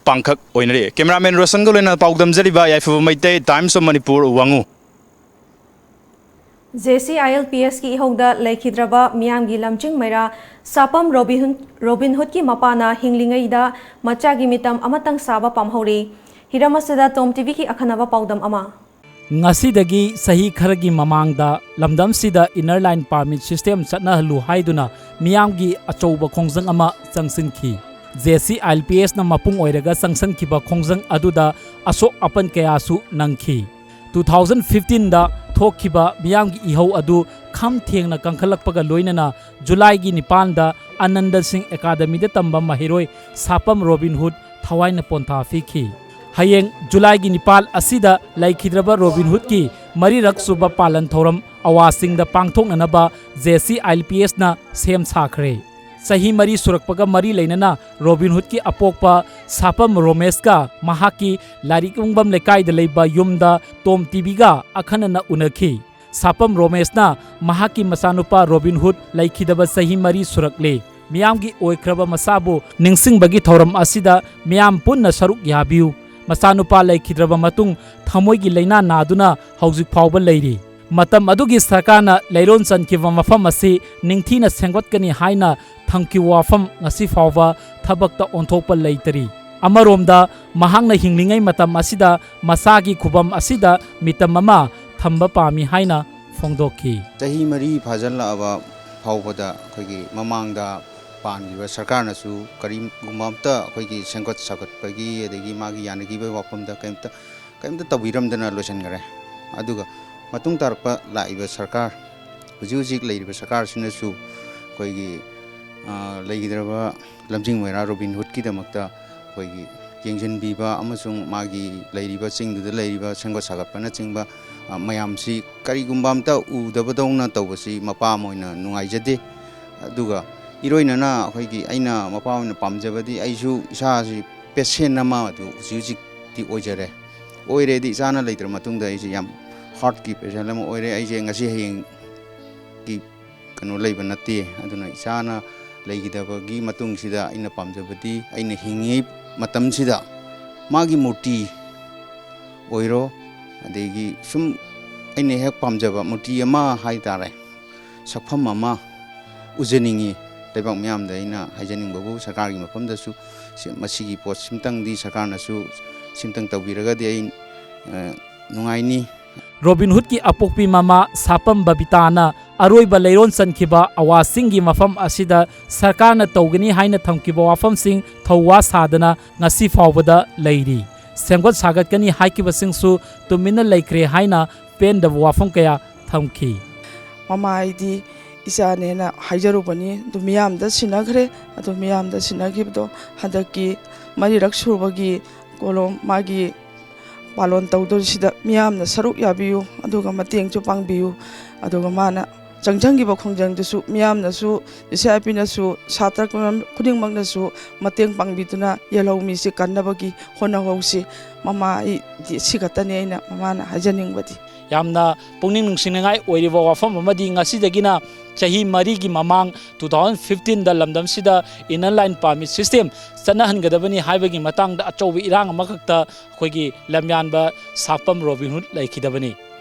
ꯄꯥꯡꯈꯛ ꯑꯣꯏꯅꯔꯤ꯫ ꯀꯦꯃꯦꯔꯥꯃꯦꯟ ꯔꯣꯁꯟꯒ ꯂꯣꯏꯅꯅ ꯄꯥꯎꯗꯝꯖꯔꯤꯕ Yaiphaba Meitei, Times of Manipur, ꯋꯥꯉꯨ꯫ J C I L P ꯑꯦꯁꯀꯤ ꯏꯍꯧꯗ ꯂꯩꯈꯤꯗ꯭ꯔꯕ ꯃꯤꯌꯥꯝꯒꯤ ꯂꯝꯖꯤꯡ ꯃꯩꯔꯥ ꯁꯥꯄꯝ ꯔꯣꯕꯤꯟ-, ꯔꯣꯕꯤꯟꯍꯨꯗꯀꯤ ꯃꯄꯥꯅ ꯍꯤꯡꯂꯤꯉꯩꯗ ꯃꯆꯥꯒꯤ ꯃꯤꯇꯝ ꯑꯃꯇꯪ ꯁꯥꯕ ꯄꯥꯝꯍꯧꯔꯤ꯫ ꯍꯤꯔꯝ ꯑꯁꯤꯗ ꯇꯣꯝ ꯇꯤꯚꯤꯒꯤ ꯑꯈꯟꯅꯕ ꯄꯥꯎꯗꯝ ꯑꯃ꯫ ꯉꯁꯤꯗꯒꯤ ꯆꯍꯤ ꯈꯔꯒꯤ ꯃꯃꯥꯡꯗ ꯂꯝꯗꯝꯁꯤꯗ Inner Line Permit System ꯆꯠꯅꯍꯜꯂꯨ ꯍꯥꯏꯗꯨꯅ ꯃꯤꯌꯥꯝꯒꯤ ꯑꯆꯧꯕ ꯈꯣꯡꯖꯪ ꯑꯃ ꯆꯪꯁꯤꯟꯈꯤ꯫ J C I L P ꯑꯦꯁꯅ ꯃꯄꯨꯡ ꯑꯣꯏꯔꯒ ꯆꯪꯁꯤꯟꯈꯤꯕ ꯈꯣꯡꯖꯪ ꯑꯗꯨꯗ ꯑꯁꯣꯛ ꯑꯄꯟ ꯀꯌꯥꯁꯨ ꯅꯪꯈꯤ꯫ Two thousand fifteenꯗ ꯊꯣꯛꯈꯤꯕ ꯃꯤꯌꯥꯝꯒꯤ ꯏꯍꯧ ꯑꯗꯨ ꯈꯝ ꯊꯦꯡꯅ ꯀꯟꯈꯠꯂꯛꯄꯒ ꯂꯣꯏꯅꯅ ꯖꯨꯂꯥꯏꯒꯤ ꯅꯤꯄꯥꯟꯗ ꯑꯥꯅꯟꯗ ꯁꯤꯡ ꯑꯦꯀꯥꯗꯃꯤꯗ ꯇꯝꯕ ꯃꯍꯩꯔꯣꯏ ꯁꯥꯄꯝ ꯔꯣꯕꯤꯟꯍꯨꯗ ꯊꯋꯥꯏꯅ ꯄꯣꯟꯊꯥ ꯄꯤꯈꯤ꯫ ꯍꯌꯦꯡ ꯖꯨꯂꯥꯏꯒꯤ ꯅꯤꯄꯥꯜ ꯑꯁꯤꯗ ꯂꯩꯈꯤꯗ꯭ꯔꯕ ꯔꯣꯕꯤꯟꯍꯨꯗꯀꯤ ꯃꯔꯤꯔꯛ ꯁꯨꯕ ꯄꯥꯂꯟ ꯊꯧꯔꯝ ꯑꯋꯥꯁꯤꯡꯗ ꯄꯥꯡꯊꯣꯛꯅꯅꯕ J C I L P ꯑꯦꯁꯅ ꯁꯦꯝ ꯁꯥꯈ꯭ꯔꯦ꯫ ꯆꯍꯤ ꯃꯔꯤ ꯁꯨꯔꯛꯄꯒ ꯃꯔꯤ ꯂꯩꯅꯅ ꯔꯣꯕꯤꯟꯍꯨꯗꯀꯤ ꯑꯄꯣꯛꯄ ꯁꯥꯄꯝ ꯔꯣꯃꯦꯁꯀ ꯃꯍꯥꯛꯀꯤ ꯂꯥꯏꯔꯤꯛ ꯌꯣꯡꯕꯝ ꯂꯩꯀꯥꯏꯗ ꯂꯩꯕ ꯌꯨꯝꯗ ꯇꯣꯝ ꯇꯤꯚꯤꯒ ꯑꯈꯟꯅꯅ ꯎꯅꯈꯤ꯫ ꯁꯥꯄꯝ ꯔꯣꯃꯦꯁꯅ ꯃꯍꯥꯛꯀꯤ ꯃꯆꯥꯅꯨꯄꯥ ꯔꯣꯕꯤꯟꯍꯨꯗ ꯂꯩꯈꯤꯗꯕ ꯆꯍꯤ ꯃꯔꯤ ꯁꯨꯔꯛꯂꯦ꯫ ꯃꯤꯌꯥꯝꯒꯤ ꯑꯣꯏꯈ꯭ꯔꯕ ꯃꯆꯥꯕꯨ ꯅꯤꯡꯁꯤꯡꯕꯒꯤ ꯊꯧꯔꯝ ꯑꯁꯤꯗ ꯃꯤꯌꯥꯝ ꯄꯨꯟꯅ ꯁꯔꯨꯛ ꯌꯥꯕꯤꯌꯨ꯫ ꯃꯆꯥꯅꯨꯄꯥ ꯂꯩꯈꯤꯗ꯭ꯔꯕ ꯃꯇꯨꯡ ꯊꯃꯣꯏꯒꯤ ꯂꯥꯏꯅꯥ ꯅꯥꯗꯨꯅ ꯍꯧꯖꯤꯛ ꯐꯥꯎꯕ ꯂꯩꯔꯤ꯫ ꯃꯇꯝ ꯑꯗꯨꯒꯤ ꯁꯔꯀꯥꯔꯅ ꯂꯩꯔꯣꯟ ꯆꯟꯈꯤꯕ ꯃꯐꯝ ꯑꯁꯤ ꯅꯤꯡꯊꯤꯅ ꯁꯦꯝꯒꯠꯀꯅꯤ ꯍꯥꯏꯅ ꯊꯝꯈꯤꯕ ꯋꯥꯐꯝ ꯉꯁꯤ ꯐꯥꯎꯕ ꯊꯕꯛꯇ ꯑꯣꯟꯊꯣꯛꯄ ꯂꯩꯇꯔꯤ꯫ ꯑꯃꯔꯣꯝꯗ ꯃꯍꯥꯛꯅ ꯍꯤꯡꯂꯤꯉꯩ ꯃꯇꯝ ꯑꯁꯤꯗ ꯃꯆꯥꯒꯤ ꯈꯨꯕꯝ ꯑꯁꯤꯗ ꯃꯤꯇꯝ ꯑꯃ ꯊꯝꯕ ꯄꯥꯝꯃꯤ ꯍꯥꯏꯅ ꯐꯣꯡꯗꯣꯛꯈꯤ꯫ ꯆꯍꯤ ꯃꯔꯤ ꯐꯥꯖꯤꯜꯂꯛꯑꯕ ꯐꯥꯎꯕꯗ ꯑꯩꯈꯣꯏꯒꯤ ꯃꯃꯥꯡꯗ ꯄꯥꯟꯈꯤꯕ ꯁꯔꯀꯥꯔꯅꯁꯨ ꯀꯔꯤꯒꯨꯝꯕ ꯑꯝꯇ ꯑꯩꯈꯣꯏꯒꯤ ꯁꯦꯝꯒꯠ ꯁꯥꯒꯠꯄꯒꯤ ꯑꯗꯒꯤ ꯃꯥꯒꯤ ꯌꯥꯅꯈꯤꯕꯒꯤ ꯋꯥꯐꯝꯗ ꯀꯔꯤꯝꯇ, ꯀꯔꯤꯝꯇ ꯇꯧꯕꯤꯔꯝꯗꯅ ꯂꯣꯏꯁꯤꯟꯈꯔꯦ꯫ ꯑꯗꯨꯒ ꯃꯇꯨꯡ ꯇꯥꯔꯛꯄ ꯂꯥꯛꯏꯕ ꯁꯔꯀꯥꯔ, ꯍꯧꯖꯤꯛ ꯍꯧꯖꯤꯛ ꯂꯩꯔꯤꯕ ꯁꯔꯀꯥꯔꯁꯤꯅꯁꯨ ꯑꯩꯈꯣꯏꯒꯤ, ꯑ, ꯂꯩꯈꯤꯗ꯭ꯔꯕ ꯂꯝꯖꯤꯡ ꯃꯩꯔꯥ ꯔꯣꯕꯤꯟꯍꯨꯗꯀꯤꯗꯃꯛꯇ ꯑꯩꯈꯣꯏꯒꯤ ꯌꯦꯡꯁꯤꯟꯕꯤꯕ ꯑꯃꯁꯨꯡ ꯃꯥꯒꯤ ꯂꯩꯔꯤꯕ ꯆꯤꯡꯗꯨꯗ ꯂꯩꯔꯤꯕ ꯁꯦꯝꯒꯠ ꯁꯥꯒꯠꯄꯅꯆꯤꯡꯕ, ꯑ, ꯃꯌꯥꯝꯁꯤ ꯀꯔꯤꯒꯨꯝꯕ ꯑꯝꯇ ꯎꯗꯕꯗꯧꯅ ꯇꯧꯕꯁꯤ ꯃꯄꯥ ꯑꯃ ꯑꯣꯏꯅ ꯅꯨꯡꯉꯥꯏꯖꯗꯦ꯫ ꯑꯗꯨꯒ ꯏꯔꯣꯏꯅꯅ ꯑꯩꯈꯣꯏꯒꯤ ꯑꯩꯅ ꯃꯄꯥ ꯑꯣꯏꯅ ꯄꯥꯝꯖꯕꯗꯤ ꯑꯩꯁꯨ ꯏꯁꯥꯁꯤ patient ꯑꯃ ꯑꯗꯨ ꯍꯧꯖꯤꯛ ꯍꯧꯖꯤꯛꯇꯤ ꯑꯣꯏꯖꯔꯦ꯫ ꯑꯣꯏꯔꯦꯗꯤ ꯏꯆꯥꯅ ꯂꯩꯇ꯭ꯔ ꯃꯇꯨꯡꯗ ꯑꯩꯁꯦ ꯌꯥꯝ heartꯀꯤ patient ꯑꯃ ꯑꯣꯏꯔꯦ꯫ ꯑꯩꯁꯦ ꯉꯁꯤ ꯍꯌꯦꯡꯒꯤ ꯀꯩꯅꯣ ꯂꯩꯕ ꯅꯠꯇꯦ꯫ ꯑꯗꯨꯅ ꯏꯆꯥꯅ ꯂꯩꯈꯤꯗꯕꯒꯤ ꯃꯇꯨꯡꯁꯤꯗ ꯑꯩꯅ ꯄꯥꯝꯖꯕꯗꯤ ꯑꯩꯅ ꯍꯤꯡꯉꯤ ꯃꯇꯝꯁꯤꯗ ꯃꯥꯒꯤ ꯃꯨꯔꯇꯤ ꯑꯣꯏꯔꯣ, ꯑꯗꯒꯤ ꯁꯨꯝ ꯑꯩꯅ ꯍꯦꯛ ꯄꯥꯝꯖꯕ ꯃꯨꯔꯇꯤ ꯑꯃ ꯍꯥꯏ ꯇꯥꯔꯦ, ꯁꯛꯐꯝ ꯑꯃ ꯎꯖꯅꯤꯡꯉꯤ꯫ ꯂꯩꯕꯥꯛ ꯃꯤꯌꯥꯝꯗ ꯑꯩꯅ ꯍꯥꯏꯖꯅꯤꯡꯕꯕꯨ, ꯁꯔꯀꯥꯔꯒꯤ ꯃꯐꯝꯗꯁꯨ ꯁꯤ, ꯃꯁꯤꯒꯤ ꯄꯣꯠ ꯁꯤꯝꯇꯪꯗꯤ ꯁꯔꯀꯥꯔꯅꯁꯨ ꯁꯤꯝꯇꯪ ꯇꯧꯕꯤꯔꯒꯗꯤ ꯑꯩ, ꯑ, ꯅꯨꯡꯉꯥꯏꯅꯤ꯫ ꯔꯣꯕꯤꯟ ꯍꯨꯗꯀꯤ ꯑꯄꯣꯛꯄꯤ ꯃꯃꯥ ꯁꯥꯄꯝ ꯕꯕꯤꯇꯥꯅ ꯑꯔꯣꯏꯕ ꯂꯩꯔꯣꯟ ꯆꯟꯈꯤꯕ ꯑꯋꯥꯁꯤꯡꯒꯤ ꯃꯐꯝ ꯑꯁꯤꯗ ꯁꯔꯀꯥꯔꯅ ꯇꯧꯒꯅꯤ ꯍꯥꯏꯅ ꯊꯝꯈꯤꯕ ꯋꯥꯐꯝꯁꯤꯡ ꯊꯧꯋꯥ ꯁꯥꯗꯅ ꯉꯁꯤ ꯐꯥꯎꯕꯗ ꯂꯩꯔꯤ꯫ ꯁꯦꯝꯒꯠ ꯁꯥꯒꯠꯀꯅꯤ ꯍꯥꯏꯈꯤꯕꯁꯤꯡꯁꯨ ꯇꯨꯃꯤꯟꯅ ꯂꯩꯈ꯭ꯔꯦ ꯍꯥꯏꯅ ꯄꯦꯟꯗꯕ ꯋꯥꯐꯝ ꯀꯌꯥ ꯊꯝꯈꯤ꯫ ꯃꯃꯥ ꯑꯩꯗꯤ ꯏꯆꯥꯅꯦꯅ ꯍꯥꯏꯖꯔꯨꯕꯅꯤ, ꯑꯗꯨ ꯃꯤꯌꯥꯝꯗ ꯁꯤꯟꯅꯈ꯭ꯔꯦ꯫ ꯑꯗꯨ ꯃꯤꯌꯥꯝꯗ ꯁꯤꯟꯅꯈꯤꯕꯗꯣ ꯍꯟꯗꯛꯀꯤ ꯃꯔꯤꯔꯛ ꯁꯨꯕꯒꯤ ꯀꯣꯂꯣꯝ ꯃꯥꯒꯤ ꯄꯥꯂꯣꯟ ꯇꯧꯗꯣꯔꯤꯁꯤꯗ ꯃꯤꯌꯥꯝꯅ ꯁꯔꯨꯛ ꯌꯥꯕꯤꯌꯨ, ꯑꯗꯨꯒ ꯃꯇꯦꯡꯁꯨ ꯄꯥꯡꯕꯤꯌꯨ꯫ ꯑꯗꯨꯒ ꯃꯥꯅ ꯆꯪꯁꯤꯟꯈꯤꯕ ꯈꯣꯡꯖꯪꯗꯨꯁꯨ ꯃꯤꯌꯥꯝꯅꯁꯨ, ꯖꯦ ꯁꯤ ꯑꯥꯏ ꯄꯤꯅꯁꯨ, ꯁꯥꯇ꯭ꯔ ꯈꯨꯗꯤꯡꯃꯛꯅꯁꯨ ꯃꯇꯦꯡ ꯄꯥꯡꯕꯤꯗꯨꯅ ꯌꯦꯜꯍꯧꯃꯤꯁꯤ ꯀꯟꯅꯕꯒꯤ ꯍꯣꯠꯅꯍꯧꯁꯤ꯫ ꯃꯃꯥ ꯑꯩꯗꯤ ꯁꯤ ꯈꯛꯇꯅꯤ ꯑꯩꯅ ꯃꯃꯥꯅ ꯍꯥꯏꯖꯅꯤꯡꯕꯗꯤ꯫ ꯌꯥꯝꯅ ꯄꯨꯛꯅꯤꯡ ꯅꯨꯡꯁꯤꯅꯤꯡꯉꯥꯏ ꯑꯣꯏꯔꯤꯕ ꯋꯥꯐꯝ ꯑꯃꯗꯤ ꯉꯁꯤꯗꯒꯤꯅ ꯆꯍꯤ ꯃꯔꯤꯒꯤ ꯃꯃꯥꯡ two thousand fifteen ꯗ ꯂꯝꯗꯝꯁꯤꯗ Inner Line Permit System ꯆꯠꯅꯍꯟꯒꯗꯕꯅꯤ ꯍꯥꯏꯕꯒꯤ ꯃꯇꯥꯡꯗ ꯑꯆꯧꯕ ꯏꯔꯥꯡ ꯑꯃꯈꯛꯇ ꯑꯩꯈꯣꯏꯒꯤ ꯂꯝꯌꯥꯟꯕ ꯁꯥꯄꯝ ꯔꯣꯕꯤꯟ ꯍꯨꯗ ꯂꯩꯈꯤꯗꯕꯅꯤ꯫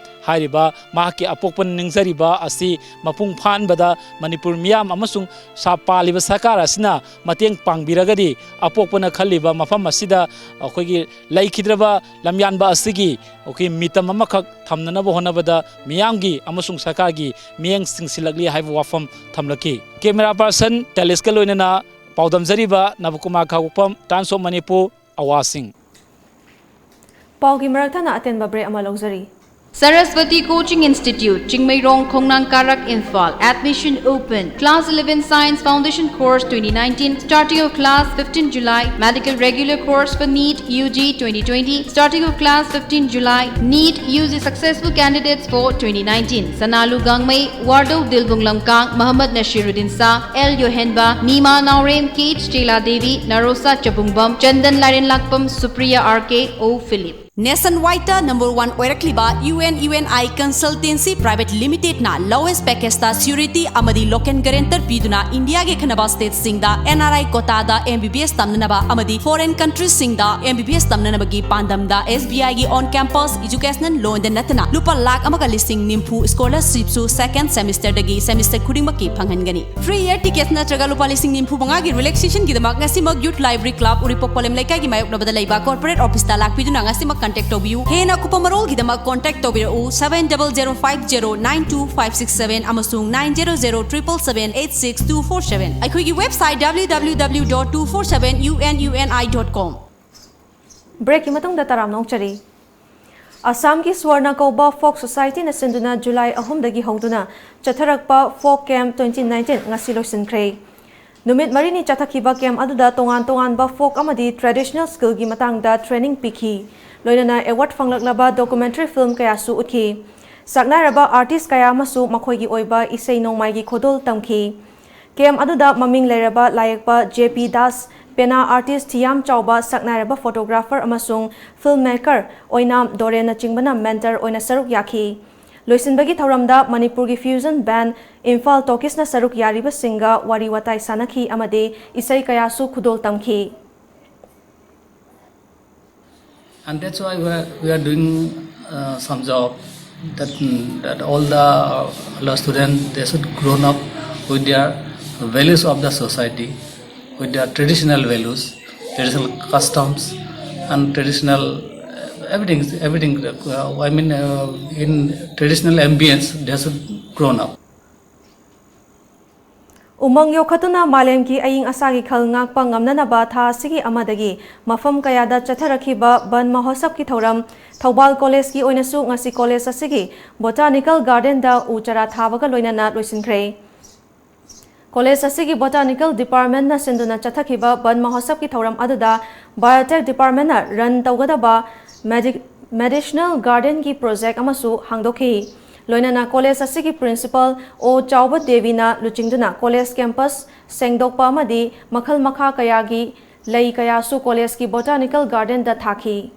ꯍꯥꯏꯔꯤꯕ ꯃꯍꯥꯛꯀꯤ ꯑꯄꯣꯛꯄꯅ ꯅꯤꯡꯖꯔꯤꯕ ꯑꯁꯤ ꯃꯄꯨꯡ ꯐꯥꯍꯟꯕꯗ ꯃꯅꯤꯄꯨꯔ ꯃꯤꯌꯥꯝ ꯑꯃꯁꯨꯡ ꯁꯥ-, ꯄꯥꯜꯂꯤꯕ ꯁꯔꯀꯥꯔ ꯑꯁꯤꯅ ꯃꯇꯦꯡ ꯄꯥꯡꯕꯤꯔꯒꯗꯤ ꯑꯄꯣꯛꯄꯅ ꯈꯜꯂꯤꯕ ꯃꯐꯝ ꯑꯁꯤꯗ ꯑꯩꯈꯣꯏꯒꯤ ꯂꯩꯈꯤꯗ꯭ꯔꯕ ꯂꯝꯌꯥꯟꯕ ꯑꯁꯤꯒꯤ ꯑꯩꯈꯣꯏ ꯃꯤꯇꯝ ꯑꯃꯈꯛ ꯊꯝꯅꯅꯕ ꯍꯣꯠꯅꯕꯗ ꯃꯤꯌꯥꯝꯒꯤ ꯑꯃꯁꯨꯡ ꯁꯔꯀꯥꯔꯒꯤ ꯃꯤꯠꯌꯦꯡ ꯆꯤꯡꯁꯤꯜꯂꯛꯂꯤ ꯍꯥꯏꯕ ꯋꯥꯐꯝ ꯊꯝꯂꯛꯈꯤ꯫ Camera person ꯇꯦꯂꯤꯁꯀ ꯂꯣꯏꯅꯅ ꯄꯥꯎꯗꯝꯖꯔꯤꯕ ꯅꯕꯀꯨꯃꯥꯔ ꯈꯥꯎꯕꯣꯛꯐꯝ, Times of Manipur, ꯑꯋꯥꯁꯤꯡ꯫ ꯄꯥꯎꯒꯤ ꯃꯔꯛ ꯊꯠꯅ ꯑꯇꯦꯟꯕ ꯕ꯭ꯔꯦꯛ ꯑꯃ ꯂꯧꯖꯔꯤ꯫ Saraswati Coaching Institute, Chingmeirong, Khongnang Karak, Imphal. Admission open. Class eleven Science Foundation Course twenty nineteen, starting of class fifteen July, medical regular course for NEET U G twenty twenty, starting of class fifteen July, NEET U G successful candidates for twenty nineteen. Sanalu Gangmei, Wardou Dilbung Lamkang, Muhammad Nashiruddin Shah, L Yohenba, Nima Naorem, K H Chela Devi, Narosa Chabungbam, Chandan Lairenlakpam, Supriya R K, O Philip. Nationwide number one ꯑꯣꯏꯔꯛꯂꯤꯕ U N U N I Consultancy Private Limited ꯅ lowest package ꯇ surety ꯑꯃꯗꯤ local guarantor ꯄꯤꯗꯨꯅ ꯏꯟꯗꯤꯌꯥꯒꯤ ꯈꯟꯅꯕ state ꯁꯤꯡꯗ N R I quota the M B B S ꯇꯝꯅꯅꯕ ꯑꯃꯗꯤ foreign country ꯁꯤꯡꯗ M B B S ꯇꯝꯅꯅꯕꯒꯤ ꯄꯥꯟꯗꯝꯗ S B I ꯒꯤ on campus educational loan ꯗ ꯅꯠꯇꯅ ꯂꯨꯄꯥ ꯂꯥꯈ ꯑꯃꯒ ꯂꯤꯁꯤꯡ ꯅꯤꯐꯨ scholarship ꯁꯨ second semester ꯗꯒꯤ semester ꯈꯨꯗꯤꯡꯃꯛꯀꯤ ꯐꯪꯍꯟꯒꯅꯤ꯫ Free air ticket ꯅꯠꯇ꯭ꯔꯒ ꯂꯨꯄꯥ ꯂꯤꯁꯤꯡ ꯅꯤꯐꯨ ꯃꯉꯥꯒꯤ relaxation ꯒꯤꯗꯃꯛ ꯉꯁꯤꯃꯛ Youth Library Club ꯎꯔꯤꯄꯣꯛ ꯄꯣꯂꯦꯝ ꯂꯩꯀꯥꯏꯒꯤ ꯃꯥꯌꯣꯛꯅꯕꯗ ꯂꯩꯕ corporate office ꯇ ꯂꯥꯛꯄꯤꯗꯨꯅ ꯉꯁꯤꯃꯛ contact ꯇꯧꯕꯤꯌꯨ꯫ ꯍꯦꯟꯅ ꯑꯀꯨꯞꯄ ꯃꯔꯣꯜꯒꯤꯗꯃꯛ contact ꯇꯧꯕꯤꯔꯛꯎ seven double zero five zero nine two five six seven ꯑꯃꯁꯨꯡ nine zero zero triple seven eight six two four seven꯫ ꯑꯩꯈꯣꯏꯒꯤ website W W W dot two four seven U N U N I dot com꯫ Break ꯀꯤ ꯃꯇꯨꯡꯗ ꯇꯔꯥꯝꯅ ꯑꯣꯛꯆꯔꯤ꯫ ꯑꯁꯥꯝꯒꯤ ꯁ꯭ꯋꯔꯅ ꯀꯧꯕ folk society ꯅ ꯁꯤꯟꯗꯨꯅ July ꯑꯍꯨꯝꯗꯒꯤ ꯍꯧꯗꯨꯅ ꯆꯠꯊꯔꯛꯄ folk camp twenty nineteen ꯉꯁꯤ ꯂꯣꯏꯁꯤꯟꯈ꯭ꯔꯦ꯫ ꯅꯨꯃꯤꯠ ꯃꯔꯤꯅꯤ ꯆꯠꯊꯈꯤꯕ camp ꯑꯗꯨꯗ ꯇꯣꯉꯥꯟ ꯇꯣꯉꯥꯟꯕ folk ꯑꯃꯗꯤ traditional skill ꯒꯤ ꯃꯇꯥꯡꯗ training ꯄꯤꯈꯤ꯫ ꯂꯣꯏꯅꯅ award ꯐꯪꯂꯛꯂꯕ documentary film ꯀꯌꯥꯁꯨ ꯎꯠꯈꯤ꯫ ꯁꯛꯅꯥꯏꯔꯕ artist ꯀꯌꯥ ꯑꯃꯁꯨ ꯃꯈꯣꯏꯒꯤ ꯑꯣꯏꯕ ꯏꯁꯩ ꯅꯣꯡꯃꯥꯏꯒꯤ ꯈꯨꯗꯣꯜ ꯇꯝꯈꯤ꯫ Camp ꯑꯗꯨꯗ ꯃꯃꯤꯡ ꯂꯩꯔꯕ ꯂꯥꯌꯦꯛꯄ J P Das, ꯄꯦꯅꯥ artist ꯊꯤꯌꯥꯝ ꯆꯥꯎꯕ, ꯁꯛꯅꯥꯏꯔꯕ photographer ꯑꯃꯁꯨꯡ film maker ꯑꯣꯏꯅꯥꯝ ꯗꯣꯔꯦꯟꯅꯆꯤꯡꯕꯅ mentor ꯑꯣꯏꯅ ꯁꯔꯨꯛ ꯌꯥꯈꯤ꯫ ꯂꯣꯏꯁꯤꯟꯕꯒꯤ ꯊꯧꯔꯝꯗ ꯃꯅꯤꯄꯨꯔꯒꯤ fusion band ꯏꯝꯐꯥꯜ ꯇꯣꯀꯤꯁꯅ ꯁꯔꯨꯛ ꯌꯥꯔꯤꯕꯁꯤꯡꯒ ꯋꯥꯔꯤ ꯋꯥꯇꯥꯏ ꯁꯥꯟꯅꯈꯤ ꯑꯃꯗꯤ ꯏꯁꯩ ꯀꯌꯥꯁꯨ ꯈꯨꯗꯣꯜ ꯇꯝꯈꯤ꯫ And that's why we are, we are doing uh, some job that, that all the, uh, all the students, they should grown up with their values of the society, with their traditional values, traditional customs, and traditional uh, everything, everything. Uh, I mean, uh, in traditional ambience, they should grown up. ꯎꯃꯪ ꯌꯣꯛꯈꯠꯇꯨꯅ ꯃꯥꯂꯦꯝꯒꯤ ꯑꯏꯪ ꯑꯁꯥꯒꯤ ꯈꯜ ꯉꯥꯛꯄ ꯉꯝꯅꯅꯕ ꯊꯥ ꯑꯁꯤꯒꯤ ꯑꯃꯗꯒꯤ ꯃꯐꯝ ꯀꯌꯥꯗ ꯆꯠꯊꯔꯛꯈꯤꯕ ꯕꯟ ꯃꯍꯣꯠꯁꯕꯀꯤ ꯊꯧꯔꯝ ꯊꯧꯕꯥꯜ ꯀꯣꯂꯦꯖꯀꯤ ꯑꯣꯏꯅꯁꯨ ꯉꯁꯤ ꯀꯣꯂꯦꯖ ꯑꯁꯤꯒꯤ Botanical Garden ꯗ ꯎ ꯆꯥꯔꯥ ꯊꯥꯕꯒ ꯂꯣꯏꯅꯅ ꯂꯣꯏꯁꯤꯟꯈ꯭ꯔꯦ꯫ ꯀꯣꯂꯦꯖ ꯑꯁꯤꯒꯤ Botanical Department ꯅ ꯁꯤꯟꯗꯨꯅ ꯆꯠꯊꯈꯤꯕ ꯕꯟ ꯃꯍꯣꯠꯁꯕꯀꯤ ꯊꯧꯔꯝ ꯑꯗꯨꯗ Biotech Department ꯅ run ꯇꯧꯒꯗꯕ Medi-, Medicinal Garden ꯒꯤ project ꯑꯃꯁꯨ ꯍꯥꯡꯗꯣꯛꯈꯤ꯫ ꯂꯣꯏꯅꯅ ꯀꯣꯂꯦꯖ ꯑꯁꯤꯒꯤ principal ꯑꯣ ꯆꯥꯎꯕ ꯗꯦꯕꯤꯅ ꯂꯨꯆꯤꯡꯗꯨꯅ ꯀꯣꯂꯦꯖ campus ꯁꯦꯡꯗꯣꯛꯄ ꯑꯃꯗꯤ ꯃꯈꯜ ꯃꯈꯥ ꯀꯌꯥꯒꯤ ꯂꯩ ꯀꯌꯥꯁꯨ ꯀꯣꯂꯦꯖꯀꯤ Botanical Garden ꯗ ꯊꯥꯈꯤ꯫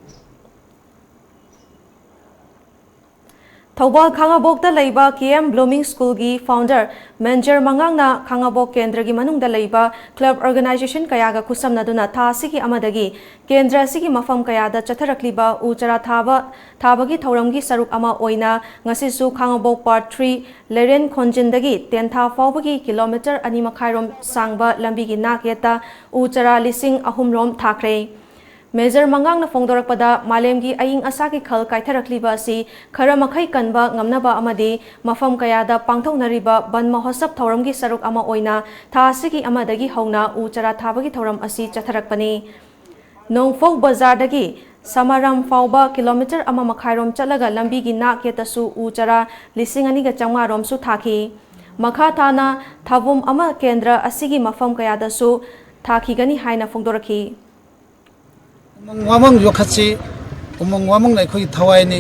ꯊꯧꯕꯥꯜ ꯈꯥꯉꯕꯣꯛꯇ ꯂꯩꯕ ꯀꯦ ꯑꯦꯝ ꯕ꯭ꯂꯨꯃꯤꯡ ꯁ꯭ꯀꯨꯜꯒꯤ ꯐꯥꯎꯟꯗꯔ ꯃꯦꯟꯖꯔ ꯃꯉꯥꯡꯅ ꯈꯥꯉꯕꯣꯛ ꯀꯦꯟꯗ꯭ꯔꯒꯤ ꯃꯅꯨꯡꯗ ꯂꯩꯕ ꯀ꯭ꯂꯕ ꯑꯣꯔꯒꯅꯥꯏꯖꯦꯁꯟ ꯀꯌꯥꯒ ꯈꯨꯠꯁꯝꯅꯗꯨꯅ ꯊꯥ ꯑꯁꯤꯒꯤ ꯑꯃꯗꯒꯤ ꯀꯦꯟꯗ꯭ꯔ ꯑꯁꯤꯒꯤ ꯃꯐꯝ ꯀꯌꯥꯗ ꯆꯠꯊꯔꯛꯂꯤꯕ ꯎ ꯆꯥꯔꯥ ꯊꯥꯕ, ꯊꯥꯕꯒꯤ ꯊꯧꯔꯝꯒꯤ ꯁꯔꯨꯛ ꯑꯃ ꯑꯣꯏꯅ ꯉꯁꯤꯁꯨ ꯈꯥꯉꯕꯣꯛ ꯄꯥꯔꯠ ꯊ꯭ꯔꯤ ꯂꯩꯔꯦꯟ ꯈꯣꯟꯖꯤꯟꯗꯒꯤ ꯇꯦꯟꯊꯥ ꯐꯥꯎꯕꯒꯤ ꯀꯤꯂꯣꯃꯤꯇꯔ ꯑꯅꯤ ꯃꯈꯥꯏꯔꯣꯝ ꯁꯥꯡꯕ ꯂꯝꯕꯤꯒꯤ ꯅꯥꯛ ꯌꯦꯠꯇ ꯎ ꯆꯥꯔꯥ ꯂꯤꯁꯤꯡ ꯑꯍꯨꯝ ꯔꯣꯝ ꯊꯥꯈ꯭ꯔꯦ꯫ ꯃꯦꯖꯔ ꯃꯉꯥꯡꯅ ꯐꯣꯡꯗꯣꯔꯛꯄꯗ, ꯃꯥꯂꯦꯝꯒꯤ ꯑꯏꯪ ꯑꯁꯥꯒꯤ ꯈꯜ ꯀꯥꯏꯊꯔꯛꯂꯤꯕ ꯑꯁꯤ ꯈꯔ ꯃꯈꯩ ꯀꯟꯕ ꯉꯝꯅꯕ ꯑꯃꯗꯤ ꯃꯐꯝ ꯀꯌꯥꯗ ꯄꯥꯡꯊꯣꯛꯅꯔꯤꯕ ꯕꯟ ꯃꯍꯣꯠꯁꯕ ꯊꯧꯔꯝꯒꯤ ꯁꯔꯨꯛ ꯑꯃ ꯑꯣꯏꯅ ꯊꯥ ꯑꯁꯤꯒꯤ ꯑꯃꯗꯒꯤ ꯍꯧꯅ ꯎ ꯆꯥꯔꯥ ꯊꯥꯕꯒꯤ ꯊꯧꯔꯝ ꯑꯁꯤ ꯆꯠꯊꯔꯛꯄꯅꯤ꯫ ꯅꯣꯡꯐꯧ ꯕꯖꯥꯔꯗꯒꯤ ꯁꯃꯥꯔꯥꯝ ꯐꯥꯎꯕ ꯀꯤꯂꯣꯃꯤꯇꯔ ꯑꯃ ꯃꯈꯥꯏꯔꯣꯝ ꯆꯠꯂꯒ ꯂꯝꯕꯤꯒꯤ ꯅꯥꯛ ꯌꯦꯠꯇꯁꯨ ꯎ ꯆꯥꯔꯥ ꯂꯤꯁꯤꯡ ꯑꯅꯤꯒ ꯆꯥꯝꯃꯉꯥ ꯔꯣꯝꯁꯨ ꯊꯥꯈꯤ꯫ ꯃꯈꯥ ꯇꯥꯅ ꯊꯥꯕꯨꯝ ꯑꯃ ꯀꯦꯟꯗ꯭ꯔ ꯑꯁꯤꯒꯤ ꯃꯐꯝ ꯀꯌꯥꯗꯁꯨ ꯊꯥꯈꯤꯒꯅꯤ ꯍꯥꯏꯅ ꯐꯣꯡꯗꯣꯔꯛꯈꯤ꯫ ꯎꯃꯪ ꯋꯥꯃꯪ ꯌꯣꯛꯈꯠꯁꯤ꯫ ꯎꯃꯪ ꯋꯥꯃꯪꯅ ꯑꯩꯈꯣꯏꯒꯤ ꯊꯋꯥꯏꯅꯤ꯫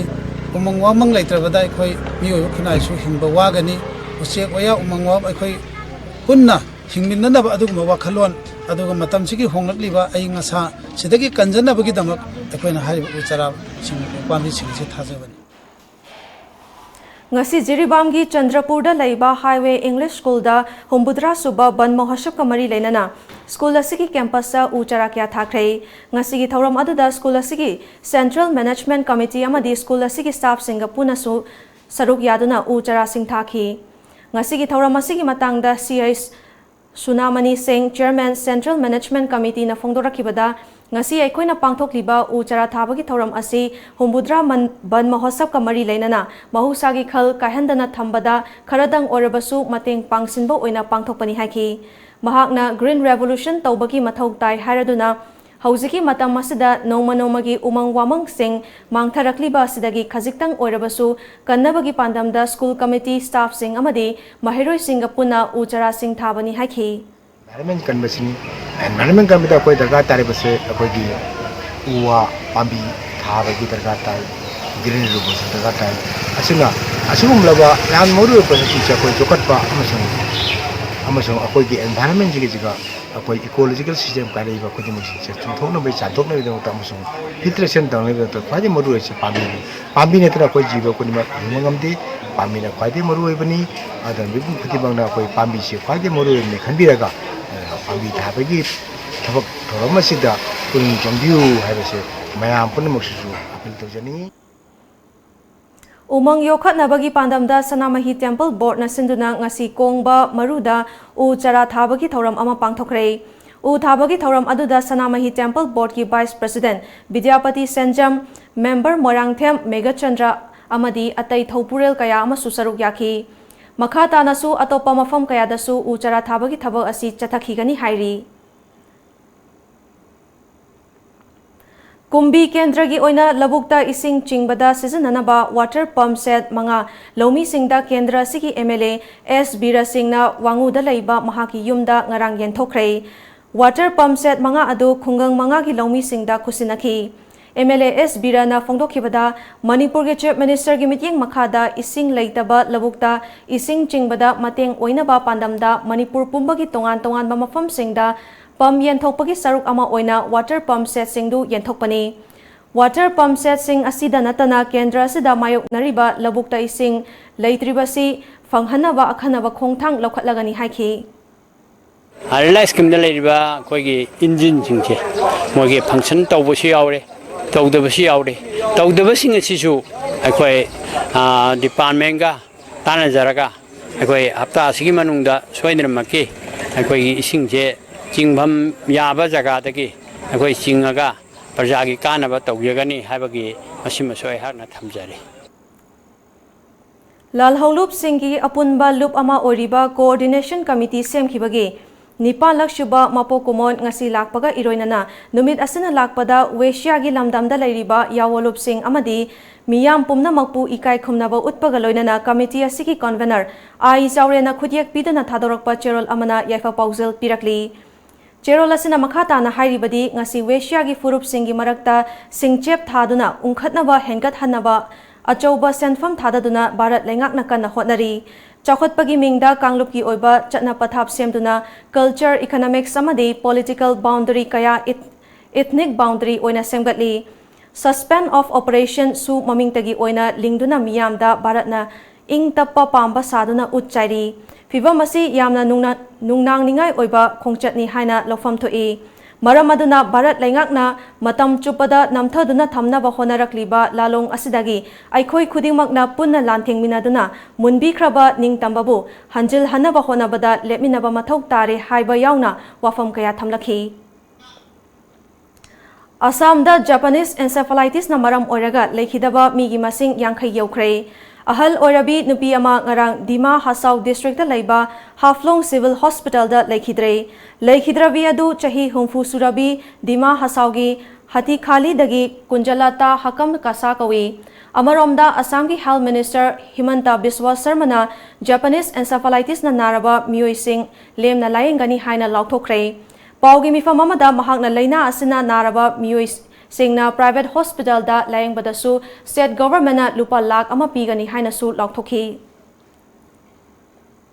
ꯎꯃꯪ ꯋꯥꯃꯪ ꯂꯩꯇ꯭ꯔꯕꯗ ꯑꯩꯈꯣꯏ ꯃꯤꯑꯣꯏꯕ ꯈꯨꯟꯅꯥꯏꯁꯨ ꯍꯤꯡꯕ ꯋꯥꯒꯅꯤ꯫ ꯎꯆꯦꯛ ꯋꯥꯌꯥ, ꯎꯃꯪ ꯋꯥꯃꯪ, ꯑꯩꯈꯣꯏ ꯄꯨꯟꯅ ꯍꯤꯡꯃꯤꯟꯅꯅꯕ ꯑꯗꯨꯒꯨꯝꯕ ꯋꯥꯈꯜꯂꯣꯟ, ꯑꯗꯨꯒ ꯃꯇꯝꯁꯤꯒꯤ ꯍꯣꯡꯂꯛꯂꯤꯕ ꯑꯏꯪ ꯑꯁꯥ ꯁꯤꯗꯒꯤ ꯀꯟꯖꯅꯕꯒꯤꯗꯃꯛ ꯑꯩꯈꯣꯏꯅ ꯍꯥꯏꯔꯤꯕ ꯎ ꯆꯥꯔꯥꯁꯤꯡ, ꯎ ꯄꯥꯝꯕꯤꯁꯤꯡ ꯑꯁꯤ ꯊꯥꯖꯕꯅꯤ꯫ ꯉꯁꯤ ꯖꯤꯔꯤꯕꯥꯝꯒꯤ ꯆꯟꯗ꯭ꯔꯄꯨꯔꯗ ꯂꯩꯕ ꯍꯥꯏꯋꯦ ꯏꯪꯂꯤꯁ ꯁ꯭ꯀꯨꯜꯗ ꯍꯨꯝꯐꯨꯇꯔꯥ ꯁꯨꯕ ꯕꯟ ꯃꯍꯣꯠꯁꯕꯀ ꯃꯔꯤ ꯂꯩꯅꯅ ꯁ꯭ꯀꯨꯜ ꯑꯁꯤꯒꯤ ꯀꯦꯝꯄꯁꯇ ꯎ ꯆꯥꯔꯥ ꯀꯌꯥ ꯊꯥꯈ꯭ꯔꯦ꯫ ꯉꯁꯤꯒꯤ ꯊꯧꯔꯝ ꯑꯗꯨꯗ ꯁ꯭ꯀꯨꯜ ꯑꯁꯤꯒꯤ ꯁꯦꯟꯇ꯭ꯔꯦꯜ ꯃꯦꯅꯦꯖꯃꯦꯟꯠ ꯀꯃꯤꯇꯤ ꯑꯃꯗꯤ ꯁ꯭ꯀꯨꯜ ꯑꯁꯤꯒꯤ ꯁ꯭ꯇꯥꯐꯁꯤꯡꯒ ꯄꯨꯟꯅꯁꯨ ꯁꯔꯨꯛ ꯌꯥꯗꯨꯅ ꯎ ꯆꯥꯔꯥꯁꯤꯡ ꯊꯥꯈꯤ꯫ ꯉꯁꯤꯒꯤ ꯊꯧꯔꯝ ꯑꯁꯤꯒꯤ ꯃꯇꯥꯡꯗ ꯁꯤ ꯑꯩꯆ ꯁꯨꯅꯥꯃꯅꯤ ꯁꯤꯡ, ꯆꯤꯌꯔꯃꯦꯟ, ꯁꯦꯟꯇ꯭ꯔꯦꯜ ꯃꯦꯅꯦꯖꯃꯦꯟꯠ ꯀꯃꯤꯇꯤꯅ ꯐꯣꯡꯗꯣꯔꯛꯈꯤꯕꯗ, ꯉꯁꯤ ꯑꯩꯈꯣꯏꯅ ꯄꯥꯡꯊꯣꯛꯂꯤꯕ ꯎ ꯆꯥꯔꯥ ꯊꯥꯕꯒꯤ ꯊꯧꯔꯝ ꯑꯁꯤ ꯍꯨꯝꯐꯨꯇꯔꯥ ꯃꯟ-, ꯕꯟ ꯃꯍꯣꯠꯁꯕꯀ ꯃꯔꯤ ꯂꯩꯅꯅ ꯃꯍꯧꯁꯥꯒꯤ ꯈꯜ ꯀꯥꯏꯍꯟꯗꯅ ꯊꯝꯕꯗ ꯈꯔꯗꯪ ꯑꯣꯏꯔꯕꯁꯨ ꯃꯇꯦꯡ ꯄꯥꯡꯁꯤꯟꯕ ꯑꯣꯏꯅ ꯄꯥꯡꯊꯣꯛꯄꯅꯤ ꯍꯥꯏꯈꯤ꯫ ꯃꯍꯥꯛꯅ ꯒ꯭ꯔꯤꯟ ꯔꯦꯚꯣꯂꯨꯁꯟ ꯇꯧꯕꯒꯤ ꯃꯊꯧ ꯇꯥꯏ ꯍꯥꯏꯔꯗꯨꯅ, ꯍꯧꯖꯤꯛꯀꯤ ꯃꯇꯝ ꯑꯁꯤꯗ ꯅꯣꯡꯃ ꯅꯣꯡꯃꯒꯤ ꯎꯃꯪ ꯋꯥꯃꯪꯁꯤꯡ ꯃꯥꯡꯊꯔꯛꯂꯤꯕ ꯑꯁꯤꯗꯒꯤ ꯈꯖꯤꯛꯇꯪ ꯑꯣꯏꯔꯕꯁꯨ ꯀꯟꯅꯕꯒꯤ ꯄꯥꯟꯗꯝꯗ ꯁ꯭ꯀꯨꯜ ꯀꯃꯤꯇꯤ, ꯁ꯭ꯇꯥꯐꯁꯤꯡ ꯑꯃꯗꯤ ꯃꯍꯩꯔꯣꯏꯁꯤꯡꯒ ꯄꯨꯟꯅ ꯎ ꯆꯥꯔꯥꯁꯤꯡ ꯊꯥꯕꯅꯤ ꯍꯥꯏꯈꯤ꯫ ꯑꯦꯟꯚꯥꯏꯔꯟꯃꯦꯟ ꯀꯟꯕꯁꯤꯅꯤ꯫ ꯑꯦꯟꯚꯥꯏꯔꯟꯃꯦꯟ ꯀꯟꯕꯗ ꯑꯩꯈꯣꯏ ꯗꯔꯀꯥꯔ ꯇꯥꯔꯤꯕꯁꯦ ꯑꯩꯈꯣꯏꯒꯤ ꯎ ꯋꯥ ꯄꯥꯝꯕꯤ ꯊꯥꯕꯒꯤ ꯗꯔꯀꯥꯔ ꯇꯥꯏ, ꯒ꯭ꯔꯤꯟ ꯔꯤꯚꯣꯂꯨꯁꯟ ꯗꯔꯀꯥꯔ ꯇꯥꯏ꯫ ꯑꯁꯤꯅ ꯑꯁꯤꯒꯨꯝꯂꯕ ꯌꯥꯝ ꯃꯔꯨ ꯑꯣꯏꯕ ꯄꯣꯂꯤꯁꯤꯁꯦ ꯑꯩꯈꯣꯏ ꯌꯣꯛꯈꯠꯄ ꯑꯃꯁꯨꯡ ꯑꯃꯁꯨꯡ ꯑꯩꯈꯣꯏꯒꯤ ꯑꯦꯟꯚꯥꯏꯔꯟꯃꯦꯟꯁꯤꯒꯤꯁꯤꯒ ꯑꯩꯈꯣꯏ ꯏꯀꯣꯂꯣꯖꯤꯀꯦꯜ ꯁꯤꯁꯇꯦꯝ ꯀꯥꯏꯔꯛꯏꯕ ꯈꯨꯗꯤꯡꯃꯛꯁꯤꯡꯁꯦ ꯆꯨꯝꯊꯣꯛꯅꯕꯒꯤ, ꯆꯥꯝꯊꯣꯛꯅꯕꯒꯤꯗꯃꯛꯇ ꯑꯃꯁꯨꯡ ꯐꯤꯜꯇ꯭ꯔꯦꯁꯟ ꯇꯧꯅꯕꯒꯤꯗꯃꯛꯇ ꯈ꯭ꯋꯥꯏꯗꯒꯤ ꯃꯔꯨꯑꯣꯏꯔꯤꯁꯦ ꯄꯥꯝꯕꯤꯅꯤ꯫ ꯄꯥꯝꯕꯤ ꯅꯠꯇꯅ ꯑꯩꯈꯣꯏ ꯖꯤꯕ ꯈꯨꯗꯤꯡꯃꯛ ꯍꯤꯡꯕ ꯉꯝꯗꯦ꯫ ꯄꯥꯝꯕꯤꯅ ꯈ꯭ꯋꯥꯏꯗꯒꯤ ꯃꯔꯨꯑꯣꯏꯕꯅꯤ꯫ ꯑꯗꯨꯅ ꯃꯤꯄꯨꯝ ꯈꯨꯗꯤꯡꯃꯛꯅ ꯑꯩꯈꯣꯏ ꯄꯥꯝꯕꯤꯁꯦ ꯈ꯭ꯋꯥꯏꯗꯒꯤ ꯃꯔꯨꯑꯣꯏꯕꯅꯤ ꯈꯟꯕꯤꯔꯒ, ꯑ, ꯄꯥꯝꯕꯤ ꯊꯥꯕꯒꯤ ꯊꯕꯛ ꯊꯧꯔꯝ ꯑꯁꯤꯗ ꯄꯨꯛꯅꯤꯡ ꯆꯪꯕꯤꯌꯨ ꯍꯥꯏꯕꯁꯦ ꯃꯌꯥꯝ ꯄꯨꯝꯅꯃꯛꯁꯤꯁꯨ ꯑꯄꯤꯜ ꯇꯧꯖꯅꯤꯡꯏ꯫ ꯎꯃꯪ ꯌꯣꯛꯈꯠꯅꯕꯒꯤ ꯄꯥꯟꯗꯝꯗ ꯁꯅꯥꯃꯍꯤ ꯇꯦꯝꯄꯜ ꯕꯣꯔꯗꯅ ꯁꯤꯟꯗꯨꯅ ꯉꯁꯤ ꯀꯣꯡꯕ ꯃꯔꯨꯗ ꯎ ꯆꯥꯔꯥ ꯊꯥꯕꯒꯤ ꯊꯧꯔꯝ ꯑꯃ ꯄꯥꯡꯊꯣꯛꯈ꯭ꯔꯦ꯫ ꯎ ꯊꯥꯕꯒꯤ ꯊꯧꯔꯝ ꯑꯗꯨꯗ ꯁꯅꯥꯃꯍꯤ ꯇꯦꯝꯄꯜ ꯕꯣꯔꯗꯀꯤ vice president Bidyapati Senjam, member Moirangthem Meghachandra ꯑꯃꯗꯤ ꯑꯇꯩ ꯊꯧꯄꯨꯔꯦꯜ ꯀꯌꯥ ꯑꯃꯁꯨ ꯁꯔꯨꯛ ꯌꯥꯈꯤ꯫ ꯃꯈꯥ ꯇꯥꯅꯁꯨ ꯑꯇꯣꯞꯄ ꯃꯐꯝ ꯀꯌꯥꯗꯁꯨ ꯎ ꯆꯥꯔꯥ ꯊꯥꯕꯒꯤ ꯊꯕꯛ ꯑꯁꯤ ꯆꯠꯊꯈꯤꯒꯅꯤ ꯍꯥꯏꯔꯤ꯫ ꯀꯨꯝꯕꯤ ꯀꯦꯟꯗ꯭ꯔꯒꯤ ꯑꯣꯏꯅ ꯂꯧꯕꯨꯛꯇ ꯏꯁꯤꯡ ꯆꯤꯡꯕꯗ ꯁꯤꯖꯤꯟꯅꯅꯕ ꯋꯥꯇꯔ ꯄꯝꯞ ꯁꯦꯠ ꯃꯉꯥ ꯂꯧꯃꯤꯁꯤꯡꯗ ꯀꯦꯟꯗ꯭ꯔ ꯑꯁꯤꯒꯤ ꯑꯦꯝ ꯑꯦꯜ ꯑꯦ ꯑꯦꯁ ꯕꯤꯔ ꯁꯤꯡꯅ ꯋꯥꯉꯨꯗ ꯂꯩꯕ ꯃꯍꯥꯛꯀꯤ ꯌꯨꯝꯗ ꯉꯔꯥꯡ ꯌꯦꯟꯊꯣꯛꯈ꯭ꯔꯦ꯫ ꯋꯥꯇꯔ ꯄꯝꯞ ꯁꯦꯠ ꯃꯉꯥ ꯑꯗꯨ ꯈꯨꯡꯒꯪ ꯃꯉꯥꯒꯤ ꯂꯧꯃꯤꯁꯤꯡꯗ ꯈꯨꯠꯁꯤꯟꯅꯈꯤ꯫ ꯑꯦꯝ ꯑꯦꯜ ꯑꯦ ꯑꯦꯁ ꯕꯤꯔꯅ ꯐꯣꯡꯗꯣꯛꯈꯤꯕꯗ, ꯃꯅꯤꯄꯨꯔꯒꯤ ꯆꯤꯐ ꯃꯤꯅꯤꯁꯇꯔꯒꯤ ꯃꯤꯠꯌꯦꯡ ꯃꯈꯥꯗ ꯏꯁꯤꯡ ꯂꯩꯇꯕ ꯂꯧꯕꯨꯛꯇ ꯏꯁꯤꯡ ꯆꯤꯡꯕꯗ ꯃꯇꯦꯡ ꯑꯣꯏꯅꯕ ꯄꯥꯟꯗꯝꯗ ꯃꯅꯤꯄꯨꯔ ꯄꯨꯝꯕꯒꯤ ꯇꯣꯉꯥꯟ ꯇꯣꯉꯥꯟꯕ ꯃꯐꯝꯁꯤꯡꯗ ꯄꯝꯞ ꯌꯦꯟꯊꯣꯛꯄꯒꯤ ꯁꯔꯨꯛ ꯑꯃ ꯑꯣꯏꯅ ꯋꯥꯇꯔ ꯄꯝꯞ ꯁꯦꯠꯁꯤꯡꯗꯨ ꯌꯦꯟꯊꯣꯛꯄꯅꯤ꯫ ꯋꯥꯇꯔ ꯄꯝꯞ ꯁꯦꯠꯁꯤꯡ ꯑꯁꯤꯗ ꯅꯠꯇꯅ ꯀꯦꯟꯗ꯭ꯔ ꯑꯁꯤꯗ ꯃꯥꯌꯣꯛꯅꯔꯤꯕ ꯂꯧꯕꯨꯛꯇ ꯏꯁꯤꯡ ꯂꯩꯇ꯭ꯔꯤꯕꯁꯤ ꯐꯪꯍꯟꯅꯕ ꯑꯈꯟꯅꯕ ꯈꯣꯡꯊꯥꯡ ꯂꯧꯈꯠꯂꯒꯅꯤ ꯍꯥꯏꯈꯤ꯫ ꯔꯤꯂꯥꯏꯟꯁ ꯁ꯭ꯀꯤꯝꯗ ꯂꯩꯔꯤꯕ ꯑꯩꯈꯣꯏꯒꯤ ꯏꯟꯖꯤꯟꯁꯤꯡꯁꯦ ꯃꯣꯏꯒꯤ ꯐꯪꯁꯟ ꯇꯧꯕꯁꯨ ꯌꯥꯎꯔꯦ, ꯇꯧꯗꯕꯁꯨ ꯌꯥꯎꯔꯦ꯫ ꯇꯧꯗꯕꯁꯤꯡ ꯑꯁꯤꯁꯨ ꯑꯩꯈꯣꯏ, ꯑ, ꯗꯤꯄꯥꯔꯠꯃꯦꯟꯒ ꯇꯥꯟꯅꯖꯔꯒ ꯑꯩꯈꯣꯏ ꯍꯞꯇꯥ ꯑꯁꯤꯒꯤ ꯃꯅꯨꯡꯗ ꯁꯣꯏꯗꯅꯃꯛꯀꯤ ꯑꯩꯈꯣꯏꯒꯤ ꯏꯁꯤꯡꯁꯦ ꯆꯤꯡꯐꯝ ꯌꯥꯕ ꯖꯒꯥꯗꯒꯤ ꯑꯩꯈꯣꯏ ꯆꯤꯡꯉꯒ ꯄ꯭ꯔꯖꯥꯒꯤ ꯀꯥꯟꯅꯕ ꯇꯧꯖꯒꯅꯤ ꯍꯥꯏꯕꯒꯤ ꯃꯁꯤꯃꯁꯨ ꯑꯩꯍꯥꯛꯅ ꯊꯝꯖꯔꯤ꯫ ꯂꯥꯜꯍꯧꯂꯨꯞꯁꯤꯡꯒꯤ ꯑꯄꯨꯟꯕ ꯂꯨꯞ ꯑꯃ ꯑꯣꯏꯔꯤꯕ ꯀꯣꯑꯣꯔꯗꯤꯅꯦꯁꯟ ꯀꯃꯤꯇꯤ ꯁꯦꯝꯈꯤꯕꯒꯤ ꯅꯤꯄꯥꯟꯂꯛ ꯁꯨꯕ ꯃꯄꯣꯛ ꯀꯨꯝꯑꯣꯟ ꯉꯁꯤ ꯂꯥꯛꯄꯒ ꯏꯔꯣꯏꯅꯅ ꯅꯨꯃꯤꯠ ꯑꯁꯤꯅ ꯂꯥꯛꯄꯗ ꯋꯦꯁꯤꯌꯥꯒꯤ ꯂꯝꯗꯝꯗ ꯂꯩꯔꯤꯕ ꯌꯥꯑꯣꯂꯨꯞꯁꯤꯡ ꯑꯃꯗꯤ ꯃꯤꯌꯥꯝ ꯄꯨꯝꯅꯃꯛꯄꯨ ꯏꯀꯥꯏ ꯈꯨꯝꯅꯕ ꯎꯠꯄꯒ ꯂꯣꯏꯅꯅ ꯀꯃꯤꯇꯤ ꯑꯁꯤꯒꯤ ꯀꯟꯚꯦꯅꯔ ꯑꯥꯏ ꯆꯥꯎꯔꯦꯟꯅ ꯈꯨꯠꯌꯦꯛ ꯄꯤꯗꯨꯅ ꯊꯥꯗꯣꯔꯛꯄ ꯆꯦꯔꯣꯜ ꯑꯃꯅ ꯌꯥꯏꯐ ꯄꯥꯎꯖꯦꯜ ꯄꯤꯔꯛꯂꯤ꯫ ꯆꯦꯔꯣꯜ ꯑꯁꯤꯅ ꯃꯈꯥ ꯇꯥꯅ ꯍꯥꯏꯔꯤꯕꯗꯤ, ꯉꯁꯤ ꯋꯦꯁꯤꯌꯥꯒꯤ ꯐꯨꯔꯨꯞꯁꯤꯡꯒꯤ ꯃꯔꯛꯇ ꯁꯤꯡꯆꯦꯞ ꯊꯥꯗꯨꯅ ꯎꯪꯈꯠꯅꯕ ꯍꯦꯟꯒꯠꯍꯟꯅꯕ ꯑꯆꯧꯕ ꯁꯦꯟꯐꯝ ꯊꯥꯗꯗꯨꯅ ꯚꯥꯔꯠ ꯂꯩꯉꯥꯛꯅ ꯀꯟꯅ ꯍꯣꯠꯅꯔꯤ꯫ ꯆꯥꯎꯈꯠꯄꯒꯤ ꯃꯤꯡꯗ ꯀꯥꯡꯂꯨꯞꯀꯤ ꯑꯣꯏꯕ ꯆꯠꯅ ꯄꯊꯥꯞ ꯁꯦꯝꯗꯨꯅ culture, economics ꯑꯃꯗꯤ political boundary ꯀꯌꯥ eth-, ethnic boundary ꯑꯣꯏꯅ ꯁꯦꯝꯒꯠꯂꯤ꯫ Suspension of operation ꯁꯨ ꯃꯃꯤꯡꯇꯒꯤ ꯑꯣꯏꯅ ꯂꯤꯡꯗꯨꯅ ꯃꯤꯌꯥꯝꯗ ꯚꯥꯔꯠꯅ ꯏꯪ ꯇꯞꯄ ꯄꯥꯝꯕ ꯁꯥꯗꯨꯅ ꯎꯠ ꯆꯥꯏꯔꯤ꯫ ꯐꯤꯚꯝ ꯑꯁꯤ ꯌꯥꯝꯅ ꯅꯨꯡꯅ-, ꯅꯨꯡꯅꯥꯡꯅꯤꯡꯉꯥꯏ ꯑꯣꯏꯕ ꯈꯣꯡꯆꯠꯅꯤ ꯍꯥꯏꯅ ꯂꯧꯐꯝ ꯊꯣꯛꯏ꯫ ꯃꯔꯝ ꯑꯗꯨꯅ ꯚꯥꯔꯠ ꯂꯩꯉꯥꯛꯅ ꯃꯇꯝ ꯆꯨꯞꯄꯗ ꯅꯝꯊꯗꯨꯅ ꯊꯝꯅꯕ ꯍꯣꯠꯅꯔꯛꯂꯤꯕ ꯂꯥꯂꯣꯡ ꯑꯁꯤꯗꯒꯤ ꯑꯩꯈꯣꯏ ꯈꯨꯗꯤꯡꯃꯛꯅ ꯄꯨꯟꯅ ꯂꯥꯟꯊꯦꯡꯃꯤꯟꯅꯗꯨꯅ ꯃꯨꯟꯕꯤꯈ꯭ꯔꯕ ꯅꯤꯡꯇꯝꯕꯕꯨ ꯍꯟꯖꯤꯜꯍꯟꯅꯕ ꯍꯣꯠꯅꯕꯗ ꯂꯦꯞꯃꯤꯟꯅꯕ ꯃꯊꯧ ꯇꯥꯔꯦ ꯍꯥꯏꯕ ꯌꯥꯎꯅ ꯋꯥꯐꯝ ꯀꯌꯥ ꯊꯝꯂꯛꯈꯤ꯫ ꯑꯁꯥꯝꯗ Japanese encephalitis ꯅ ꯃꯔꯝ ꯑꯣꯏꯔꯒ ꯂꯩꯈꯤꯗꯕ ꯃꯤꯒꯤ ꯃꯁꯤꯡ ꯌꯥꯡꯈꯩ ꯌꯧꯈ꯭ꯔꯦ꯫ ꯑꯍꯜ ꯑꯣꯏꯔꯕꯤ ꯅꯨꯄꯤ ꯑꯃ ꯉꯔꯥꯡ ꯗꯤꯃꯥ ꯍꯁꯥꯎ district ꯇ ꯂꯩꯕ ꯍꯥꯐꯂꯣꯡ Civil Hospital ꯗ ꯂꯩꯈꯤꯗ꯭ꯔꯦ꯫ ꯂꯩꯈꯤꯗ꯭ꯔꯕꯤ ꯑꯗꯨ ꯆꯍꯤ ꯍꯨꯝꯐꯨ ꯁꯨꯔꯕꯤ ꯗꯤꯃꯥ ꯍꯁꯥꯎꯒꯤ ꯍꯇꯤꯈꯥꯂꯤꯗꯒꯤ ꯀꯨꯟꯖꯂꯥꯇꯥ ꯍꯀꯝ ꯀꯁꯥ ꯀꯧꯏ꯫ ꯑꯃꯔꯣꯝꯗ, ꯑꯁꯥꯝꯒꯤ Health Minister ꯍꯤꯃꯟꯇ Visva ꯁꯔꯃꯅ Japanese encephalitis ꯅ ꯅꯥꯔꯕ ꯃꯤꯑꯣꯏꯁꯤꯡ ꯂꯦꯝꯅ ꯂꯥꯌꯦꯡꯒꯅꯤ ꯍꯥꯏꯅ ꯂꯥꯎꯊꯣꯛꯈ꯭ꯔꯦ꯫ ꯄꯥꯎꯒꯤ ꯃꯤꯐꯝ ꯑꯃꯗ ꯃꯍꯥꯛꯅ ꯂꯥꯏꯅꯥ ꯑꯁꯤꯅ ꯅꯥꯔꯕ ꯃꯤꯑꯣꯏꯁꯤꯡꯅ private hospital ꯗ ꯂꯥꯌꯦꯡꯕꯗꯁꯨ state government ꯅ ꯂꯨꯄꯥ ꯂꯥꯈ ꯑꯃ ꯄꯤꯒꯅꯤ ꯍꯥꯏꯅꯁꯨ ꯂꯥꯎꯊꯣꯛꯈꯤ꯫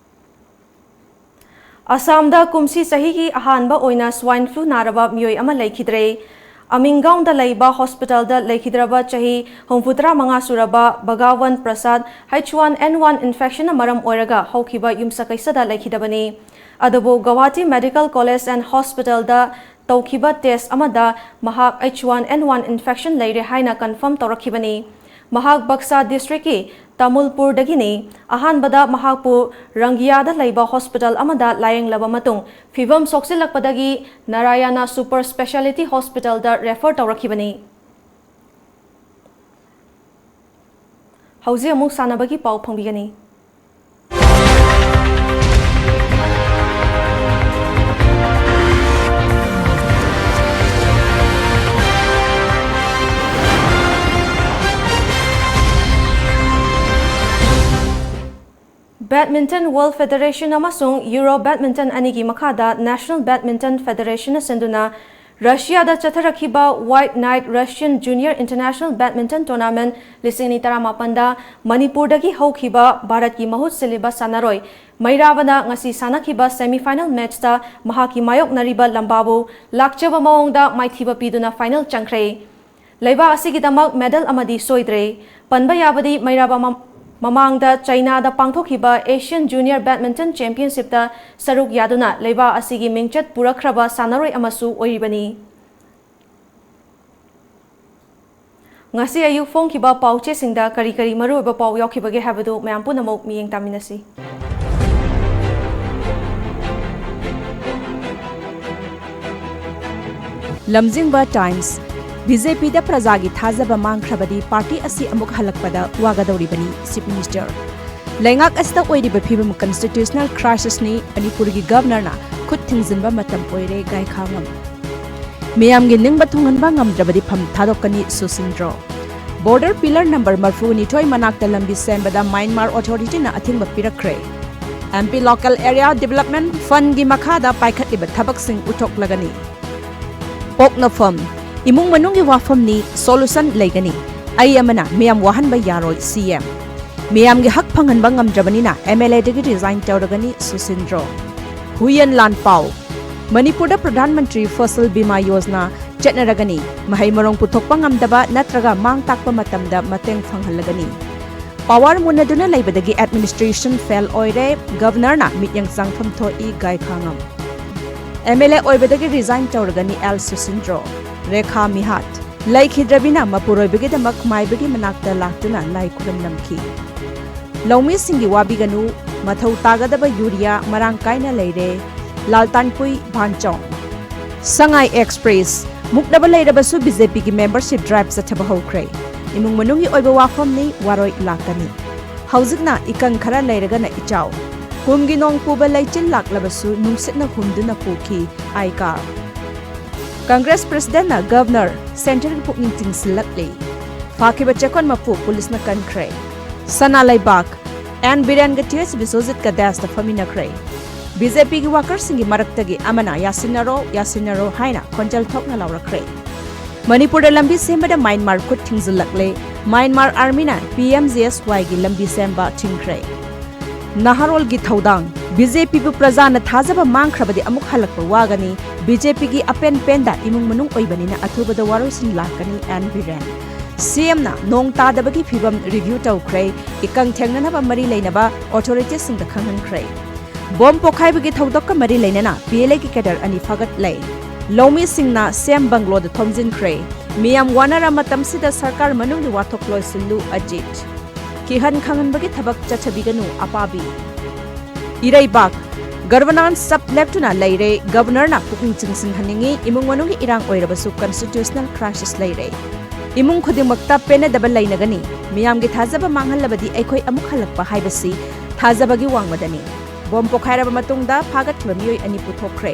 ꯑꯁꯥꯝꯗ ꯀꯨꯝꯁꯤ ꯆꯍꯤꯒꯤ ꯑꯍꯥꯟꯕ ꯑꯣꯏꯅ swine flu ꯅꯥꯔꯕ ꯃꯤꯑꯣꯏ ꯑꯃ ꯂꯩꯈꯤꯗ꯭ꯔꯦ꯫ ꯑꯃꯤꯡꯒꯥꯎꯟꯗ ꯂꯩꯕ hospital ꯗ ꯂꯩꯈꯤꯗ꯭ꯔꯕ ꯆꯍꯤ ꯍꯨꯝꯐꯨꯇꯔꯥ ꯃꯉꯥ ꯁꯨꯔꯕ ꯚꯒꯥꯋꯟ ꯄ꯭ꯔꯁꯥꯗ H one N one infection ꯅ ꯃꯔꯝ ꯑꯣꯏꯔꯒ ꯍꯧꯈꯤꯕ ꯌꯨꯝꯁꯀꯩꯁꯗ ꯂꯩꯈꯤꯗꯕꯅꯤ꯫ ꯑꯗꯨꯕꯨ Guwahati Medical College and Hospital ꯗ ꯇꯧꯈꯤꯕ test ꯑꯃꯗ ꯃꯍꯥꯛ H one N one infection ꯂꯩꯔꯦ ꯍꯥꯏꯅ confirm ꯇꯧꯔꯛꯈꯤꯕꯅꯤ꯫ ꯃꯍꯥꯛ ꯕꯛꯁꯥ district ꯀꯤ ꯇꯥꯃꯨꯜꯄꯨꯔꯗꯒꯤꯅꯤ꯫ ꯑꯍꯥꯟꯕꯗ ꯃꯍꯥꯛꯄꯨ ꯔꯪꯒꯤꯌꯥꯗ ꯂꯩꯕ hospital ꯑꯃꯗ ꯂꯥꯌꯦꯡꯂꯕ ꯃꯇꯨꯡ, ꯐꯤꯚꯝ ꯁꯣꯛꯆꯤꯜꯂꯛꯄꯗꯒꯤ ꯅꯥꯔꯥꯌꯥꯅꯥ Super Speciality Hospital ꯗ refer ꯇꯧꯔꯛꯈꯤꯕꯅꯤ꯫ ꯍꯧꯖꯤꯛ ꯑꯃꯨꯛ ꯁꯥꯟꯅꯕꯒꯤ ꯄꯥꯎ ꯐꯪꯕꯤꯒꯅꯤ꯫ Badminton World Federation ꯑꯃꯁꯨꯡ Euro Badminton ꯑꯅꯤꯒꯤ ꯃꯈꯥꯗ National Badminton Federation ꯅ ꯁꯤꯟꯗꯨꯅ ꯔꯁꯤꯌꯥꯗ ꯆꯠꯊꯔꯛꯈꯤꯕ White Knight Russian Junior International Badminton Tournament ꯂꯤꯁꯤꯡ ꯑꯅꯤ ꯇꯔꯥꯃꯥꯄꯟꯗ ꯃꯅꯤꯄꯨꯔꯗꯒꯤ ꯍꯧꯈꯤꯕ ꯚꯥꯔꯠꯀꯤ ꯃꯍꯨꯠ ꯁꯤꯜꯂꯤꯕ ꯁꯥꯟꯅꯔꯣꯏ ꯃꯩꯔꯥꯕꯅ ꯉꯁꯤ ꯁꯥꯟꯅꯈꯤꯕ semi final matchꯇ ꯃꯍꯥꯛꯀꯤ ꯃꯥꯌꯣꯛꯅꯔꯤꯕ ꯂꯝꯕꯥꯕꯨ ꯂꯥꯛꯆꯕ ꯃꯑꯣꯡꯗ ꯃꯥꯏꯊꯤꯕ ꯄꯤꯗꯨꯅ final ꯆꯪꯈ꯭ꯔꯦ꯫ ꯂꯩꯕꯥꯛ ꯑꯁꯤꯒꯤꯗꯃꯛ medal ꯑꯃꯗꯤ ꯁꯣꯏꯗ꯭ꯔꯦ꯫ ꯄꯟꯕ ꯌꯥꯕꯗꯤ ꯃꯩꯔꯥꯕ ꯃ-, ꯃꯃꯥꯡꯗ ꯆꯩꯅꯥꯗ ꯄꯥꯡꯊꯣꯛꯈꯤꯕ Asian Junior Badminton Championshipꯇ ꯁꯔꯨꯛ ꯌꯥꯗꯨꯅ ꯂꯩꯕꯥꯛ ꯑꯁꯤꯒꯤ ꯃꯤꯡꯆꯠ ꯄꯨꯔꯛꯈ꯭ꯔꯕ ꯁꯥꯟꯅꯔꯣꯏ ꯑꯃꯁꯨ ꯑꯣꯏꯔꯤꯕꯅꯤ꯫ ꯉꯁꯤ ꯑꯌꯨꯛ ꯐꯣꯡꯈꯤꯕ ꯄꯥꯎꯆꯦꯁꯤꯡꯗ ꯀꯔꯤ ꯀꯔꯤ ꯃꯔꯨꯑꯣꯏꯕ ꯄꯥꯎ ꯌꯥꯎꯈꯤꯕꯒꯦ ꯍꯥꯏꯕꯗꯨ ꯃꯌꯥꯝ ꯄꯨꯝꯅꯃꯛ ꯃꯤꯠꯌꯦꯡ ꯇꯥꯃꯤꯟꯅꯁꯤ꯫ ꯂꯝꯖꯤꯡꯕ Times, BJPꯗ ꯄ꯭ꯔꯖꯥꯒꯤ ꯊꯥꯖꯕ ꯃꯥꯡꯈ꯭ꯔꯕꯗꯤ party ꯑꯁꯤ ꯑꯃꯨꯛ ꯍꯜꯂꯛꯄꯗ ꯋꯥꯒꯗꯧꯔꯤꯕꯅꯤ, Chief Minister꯫ ꯂꯩꯉꯥꯛ ꯑꯁꯤꯗ ꯑꯣꯏꯔꯤꯕ ꯐꯤꯕꯝ constitutional crisisꯅꯤ, ꯃꯅꯤꯄꯨꯔꯒꯤ Governorꯅ ꯈꯨꯠ ꯊꯤꯡꯖꯤꯟꯕ ꯃꯇꯝ ꯑꯣꯏꯔꯦ, ꯒꯥꯏꯈꯥꯉꯝ꯫ ꯃꯤꯌꯥꯝꯒꯤ ꯅꯤꯡꯕ ꯊꯨꯡꯍꯟꯕ ꯉꯝꯗ꯭ꯔꯕꯗꯤ ꯐꯝ ꯊꯥꯗꯣꯛꯀꯅꯤ, ꯁꯨꯁꯤꯟꯗ꯭ꯔꯣ꯫ Border pillar number ꯃꯔꯐꯨꯅꯤꯊꯣꯏ ꯃꯅꯥꯛꯇ ꯂꯝꯕꯤ ꯁꯦꯝꯕꯗ Myanmar authorityꯅ ꯑꯊꯤꯡꯕ ꯄꯤꯔꯛꯈ꯭ꯔꯦ꯫ MP Local Area Development Fundꯒꯤ ꯃꯈꯥꯗ ꯄꯥꯏꯈꯠꯂꯤꯕ ꯊꯕꯛꯁꯤꯡ ꯎꯠꯊꯣꯛꯂꯒꯅꯤ꯫ ꯄꯣꯛꯅꯐꯝ, ꯏꯃꯨꯡ ꯃꯅꯨꯡꯒꯤ ꯋꯥꯐꯝꯅꯤ, solution ꯂꯩꯒꯅꯤ꯫ ꯑꯩ ꯑꯃꯅ ꯃꯤꯌꯥꯝ ꯋꯥꯍꯟꯕ ꯌꯥꯔꯣꯏ, CM꯫ ꯃꯤꯌꯥꯝꯒꯤ ꯍꯛ ꯐꯪꯍꯟꯕ ꯉꯝꯗ꯭ꯔꯕꯅꯤꯅ MLAꯗꯒꯤ resign ꯇꯧꯔꯒꯅꯤ, ꯁꯨꯁꯤꯟꯗ꯭ꯔꯣ꯫ ꯍꯨꯏꯌꯦꯟ ꯂꯥꯟ ꯄꯥꯎ, ꯃꯅꯤꯄꯨꯔꯗ ꯄ꯭ꯔꯙꯥꯟ ꯃꯟꯇ꯭ꯔꯤ ꯐꯁꯜ ꯕꯤꯃꯥ ꯌꯣꯖꯅꯥ ꯆꯠꯅꯔꯒꯅꯤ꯫ ꯃꯍꯩ ꯃꯔꯣꯡ ꯄꯨꯊꯣꯛꯄ ꯉꯝꯗꯕ ꯅꯠꯇ꯭ꯔꯒ ꯃꯥꯡ ꯇꯥꯛꯄ ꯃꯇꯝꯗ ꯃꯇꯦꯡ ꯐꯪꯍꯜꯂꯒꯅꯤ꯫ Power ꯃꯨꯟꯅꯗꯨꯅ ꯂꯩꯕꯗꯒꯤ administration fail ꯑꯣꯏꯔꯦ, Governorꯅ ꯃꯤꯠꯌꯦꯡ ꯆꯪꯐꯝ ꯊꯣꯛꯏ, ꯒꯥꯏꯈꯥꯉꯝ꯫ MLA ꯑꯣꯏꯕꯗꯒꯤ resign ꯇꯧꯔꯒꯅꯤ, ꯑꯦꯜ ꯁꯨꯁꯤꯟꯗ꯭ꯔꯣ꯫ ꯔꯦꯈꯥ ꯃꯤꯍꯥꯠ, ꯂꯩꯈꯤꯗ꯭ꯔꯕꯤꯅ ꯃꯄꯨꯔꯣꯏꯕꯒꯤꯗꯃꯛ ꯃꯥꯏꯕꯒꯤ ꯃꯅꯥꯛꯇ ꯂꯥꯛꯇꯨꯅ ꯂꯥꯏ ꯈꯨꯔꯨꯝꯂꯝꯈꯤ꯫ ꯂꯧꯃꯤꯁꯤꯡꯒꯤ ꯋꯥꯕꯤꯒꯅꯨ, ꯃꯊꯧ ꯇꯥꯒꯗꯕ ꯌꯨꯔꯤꯌꯥ ꯃꯔꯥꯡ ꯀꯥꯏꯅ ꯂꯩꯔꯦ, ꯂꯥꯜꯇꯥꯟꯄꯨꯏ ꯚꯥꯟꯆꯧ꯫ ꯁꯉꯥꯏ Express, ꯃꯨꯛꯅꯕ ꯂꯩꯔꯕꯁꯨ BJPꯒꯤ membership drive ꯆꯠꯊꯕ ꯍꯧꯈ꯭ꯔꯦ꯫ ꯏꯃꯨꯡ ꯃꯅꯨꯡꯒꯤ ꯑꯣꯏꯕ ꯋꯥꯐꯝꯅꯤ, ꯋꯥꯔꯣꯏ ꯂꯥꯛꯀꯅꯤ꯫ ꯍꯧꯖꯤꯛꯅ ꯏꯀꯪ ꯈꯔ ꯂꯩꯔꯒꯅ ꯏꯆꯥꯎ꯫ ꯀꯨꯝꯒꯤ ꯅꯣꯡ ꯄꯨꯕ ꯂꯩꯆꯤꯜ ꯂꯥꯛꯂꯕꯁꯨ ꯅꯨꯡꯁꯤꯠꯅ ꯍꯨꯝꯗꯨꯅ ꯄꯨꯈꯤ, ꯑꯥꯏꯀꯥꯔ꯫ Congress Presidentꯅ Governor, centreꯒꯤ ꯄꯨꯛꯅꯤꯡ ꯆꯤꯡꯁꯤꯜꯂꯛꯂꯤ꯫ ꯐꯥꯈꯤꯕ ꯆꯦꯛꯀꯣꯟ ꯃꯄꯨ ꯄꯨꯂꯤꯁꯅ ꯀꯟꯈ꯭ꯔꯦ꯫ ꯁꯅꯥ ꯂꯩꯕꯥꯛ, ꯑꯦꯟ ꯕꯤꯔꯦꯟꯒ ꯇꯤ ꯑꯩꯆ ꯕꯤꯁ꯭ꯋꯖꯤꯠꯀ daisyꯗ ꯐꯝꯃꯤꯟꯅꯈ꯭ꯔꯦ꯫ ꯕꯤ ꯖꯦ ꯄꯤꯒꯤ ꯋꯥꯀꯔꯁꯤꯡꯒꯤ ꯃꯔꯛꯇꯒꯤ ꯑꯃꯅ "ꯌꯥꯁꯤꯟꯅꯔꯣ, ꯌꯥꯁꯤꯟꯅꯔꯣ" ꯍꯥꯏꯅ ꯈꯣꯟꯖꯦꯜ ꯊꯣꯛꯅ ꯂꯥꯎꯔꯛꯈ꯭ꯔꯦ꯫ ꯃꯅꯤꯄꯨꯔꯗ ꯂꯝꯕꯤ ꯁꯦꯝꯕꯗ ꯃ꯭ꯌꯥꯟꯃꯥꯔ ꯈꯨꯠ ꯊꯤꯡꯖꯤꯜꯂꯛꯂꯦ꯫ ꯃ꯭ꯌꯥꯟꯃꯥꯔ ꯑꯥꯔꯃꯤꯅ ꯄꯤ ꯑꯦꯝ ꯖꯤ ꯑꯦꯁ ꯋꯥꯏꯒꯤ ꯂꯝꯕꯤ ꯁꯦꯝꯕ ꯊꯤꯡꯈ꯭ꯔꯦ꯫ ꯅꯍꯥꯔꯣꯜꯒꯤ ꯊꯧꯗꯥꯡ꯫ ꯕꯤ ꯖꯦ ꯄꯤꯕꯨ ꯄ꯭ꯔꯖꯥꯅ ꯊꯥꯖꯕ ꯃꯥꯡꯈ꯭ꯔꯕꯗꯤ ꯑꯃꯨꯛ ꯍꯜꯂꯛꯄ ꯋꯥꯒꯅꯤ꯫ ꯕꯤ ꯖꯦ ꯄꯤꯒꯤ ꯑꯄꯦꯟ ꯄꯦꯟꯗ ꯏꯃꯨꯡ ꯃꯅꯨꯡ ꯑꯣꯏꯕꯅꯤꯅ ꯑꯊꯨꯕꯗ ꯋꯥꯔꯣꯏꯁꯤꯟ ꯂꯥꯛꯀꯅꯤ, ꯑꯦꯟ ꯕꯤꯔꯦꯟ꯫ ꯁꯤ ꯑꯦꯝꯅ ꯅꯣꯡ ꯇꯥꯗꯕꯒꯤ ꯐꯤꯚꯝ ꯔꯤꯚ꯭ꯌꯨ ꯇꯧꯈ꯭ꯔꯦ꯫ ꯏꯀꯪ ꯊꯦꯡꯅꯅꯕ ꯃꯔꯤ ꯂꯩꯅꯕ ꯑꯣꯊꯣꯔꯤꯇꯤꯁꯤꯡꯗ ꯈꯪꯍꯟꯈ꯭ꯔꯦ꯫ ꯕꯣꯝ ꯄꯣꯈꯥꯏꯕꯒꯤ ꯊꯧꯗꯣꯛꯀ ꯃꯔꯤ ꯂꯩꯅꯅ ꯄꯤ ꯑꯦꯜ ꯑꯦꯒꯤ ꯀꯦꯗꯔ ꯑꯅꯤ ꯐꯥꯒꯠꯂꯦ꯫ ꯂꯧꯃꯤꯁꯤꯡꯅ ꯁꯤ ꯑꯦꯝ ꯕꯪꯒ꯭ꯂꯣꯗ ꯊꯣꯝꯖꯤꯟꯈ꯭ꯔꯦ꯫ ꯃꯤꯌꯥꯝ ꯋꯥꯅꯔ ꯃꯇꯝꯁꯤꯗ ꯁꯔꯀꯥꯔ ꯃꯅꯨꯡꯒꯤ ꯋꯥꯊꯣꯛ ꯂꯣꯏꯁꯤꯜꯂꯨ, ꯑꯖꯤꯠ꯫ ꯀꯤꯍꯟ ꯈꯪꯍꯟꯕꯒꯤ ꯊꯕꯛ ꯆꯠꯊꯕꯤꯒꯅꯨ, ꯑꯄꯥꯕꯤ꯫ ꯏꯔꯩꯕꯥꯛ꯫ ꯒꯚꯔꯅꯥꯟꯁ ꯆꯞ ꯂꯦꯞꯇꯨꯅ ꯂꯩꯔꯦ꯫ ꯒꯚꯔꯅꯔꯅ ꯄꯨꯛꯅꯤꯡ ꯆꯤꯡꯁꯤꯟꯍꯟꯅꯤꯡꯏ, ꯏꯃꯨꯡ ꯃꯅꯨꯡꯒꯤ ꯏꯔꯥꯡ ꯑꯣꯏꯔꯕꯁꯨ ꯀꯟꯁꯇꯤꯇ꯭ꯌꯨꯁꯅꯦꯜ ꯀ꯭ꯔꯥꯏꯁꯤꯁ ꯂꯩꯔꯦ꯫ ꯏꯃꯨꯡ ꯈꯨꯗꯤꯡꯃꯛꯇ ꯄꯦꯟꯅꯗꯕ ꯂꯩꯅꯒꯅꯤ꯫ ꯃꯤꯌꯥꯝꯒꯤ ꯊꯥꯖꯕ ꯃꯥꯡꯍꯜꯂꯕꯗꯤ ꯑꯩꯈꯣꯏ ꯑꯃꯨꯛ ꯍꯜꯂꯛꯄ ꯍꯥꯏꯕꯁꯤ ꯊꯥꯖꯕꯒꯤ ꯋꯥꯡꯃꯗꯅꯤ꯫ ꯕꯣꯝ ꯄꯣꯈꯥꯏꯔꯕ ꯃꯇꯨꯡꯗ ꯐꯥꯒꯠꯈꯤꯕ ꯃꯤꯑꯣꯏ ꯑꯅꯤ ꯄꯨꯊꯣꯛꯈ꯭ꯔꯦ꯫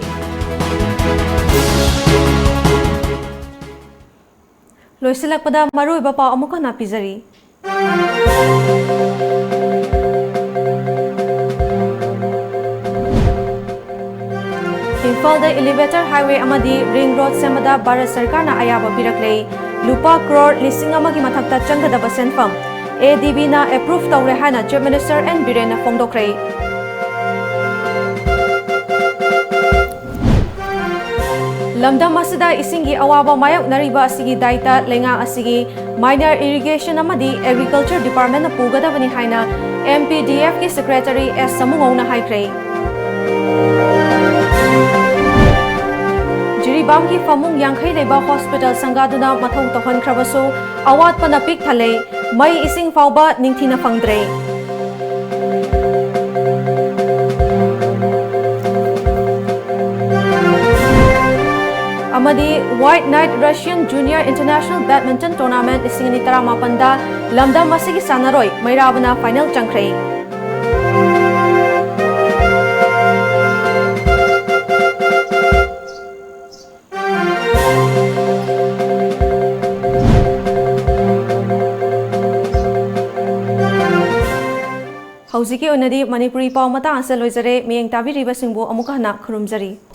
ꯂꯣꯏꯁꯤꯜꯂꯛꯄꯗ ꯃꯔꯨꯑꯣꯏꯕ ꯄꯥꯎ ꯑꯃꯨꯛ ꯍꯟꯅ ꯄꯤꯖꯔꯤ꯫ ꯏꯝꯐꯥꯜꯗ ꯏꯂꯤꯚꯦꯇꯔ ꯍꯥꯏꯋꯦ ꯑꯃꯗꯤ ꯔꯤꯡ ꯔꯣꯗ ꯁꯦꯝꯕꯗ ꯚꯥꯔꯠ ꯁꯔꯀꯥꯔꯅ ꯑꯌꯥꯕ ꯄꯤꯔꯛꯂꯦ꯫ ꯂꯨꯄꯥ ꯀ꯭ꯔꯣꯔ ꯂꯤꯁꯤꯡ ꯑꯃꯒꯤ ꯃꯊꯛꯇ ꯆꯪꯒꯗꯕ ꯁꯦꯟꯐꯝ ꯑꯦ ꯗꯤ ꯕꯤꯅ ꯑꯦꯄ꯭ꯔꯨꯚ ꯇꯧꯔꯦ ꯍꯥꯏꯅ ꯆꯤꯐ ꯃꯤꯅꯤꯁꯇꯔ ꯑꯦꯟ ꯕꯤꯔꯦꯟꯅ ꯐꯣꯡꯗꯣꯛꯈ꯭ꯔꯦ꯫ ꯂꯝꯗꯝ ꯑꯁꯤꯗ ꯏꯁꯤꯡꯒꯤ ꯑꯋꯥꯕ ꯃꯥꯌꯣꯛꯅꯔꯤꯕ ꯑꯁꯤꯒꯤ ꯗꯥꯏꯇ ꯂꯩꯉꯥꯛ ꯑꯁꯤꯒꯤ ꯃꯥꯏꯅꯔ ꯏꯔꯤꯒꯦꯁꯟ ꯑꯃꯗꯤ ꯑꯦꯒ꯭ꯔꯤꯀꯜꯆꯔ ꯗꯤꯄꯥꯔꯠꯃꯦꯟꯅ ꯄꯨꯒꯗꯕꯅꯤ ꯍꯥꯏꯅ ꯑꯦꯝ ꯄꯤ ꯗꯤ ꯑꯦꯐꯀꯤ ꯁꯦꯀ꯭ꯔꯦꯇꯔꯤ ꯑꯦꯁ ꯁꯃꯨꯉꯧꯅ ꯍꯥꯏꯈ꯭ꯔꯦ꯫ ꯖꯤꯔꯤꯕꯥꯝꯒꯤ ꯐꯃꯨꯡ ꯌꯥꯡꯈꯩ ꯂꯩꯕ ꯍꯣꯁꯄꯤꯇꯥꯜ ꯁꯪꯒꯥꯗꯨꯅ ꯃꯊꯧ ꯇꯧꯍꯟꯈ꯭ꯔꯕꯁꯨ ꯑꯋꯥꯠꯄꯅ ꯄꯤꯛ ꯊꯜꯂꯦ꯫ ꯃꯩ ꯏꯁꯤꯡ ꯐꯥꯎꯕ ꯅꯤꯡꯊꯤꯅ ꯐꯪꯗ꯭ꯔꯦ꯫ ꯑꯃꯗꯤ White Knight Russian Junior International Badminton Tournament ꯂꯤꯁꯤꯡ ꯑꯅꯤ ꯇꯔꯥꯃꯥꯄꯟꯗ ꯂꯝꯗꯝ ꯑꯁꯤꯒꯤ ꯁꯥꯟꯅꯔꯣꯏ ꯃꯩꯔꯥꯕꯅ ꯐꯥꯏꯅꯦꯜ ꯆꯪꯈ꯭ꯔꯦ꯫ ꯍꯧꯖꯤꯛ ꯍꯧꯖꯤꯛꯀꯤ ꯑꯣꯏꯅꯗꯤ ꯃꯅꯤꯄꯨꯔꯤ ꯄꯥꯎ ꯃꯇꯥꯡ ꯑꯁꯤꯗ ꯂꯣꯏꯖꯔꯦ꯫ ꯃꯤꯠꯌꯦꯡ ꯇꯥꯕꯤꯔꯤꯕꯁꯤꯡꯕꯨ ꯑꯃꯨꯛꯀ ꯍꯟꯅ ꯈꯨꯔꯨꯝꯖꯔꯤ꯫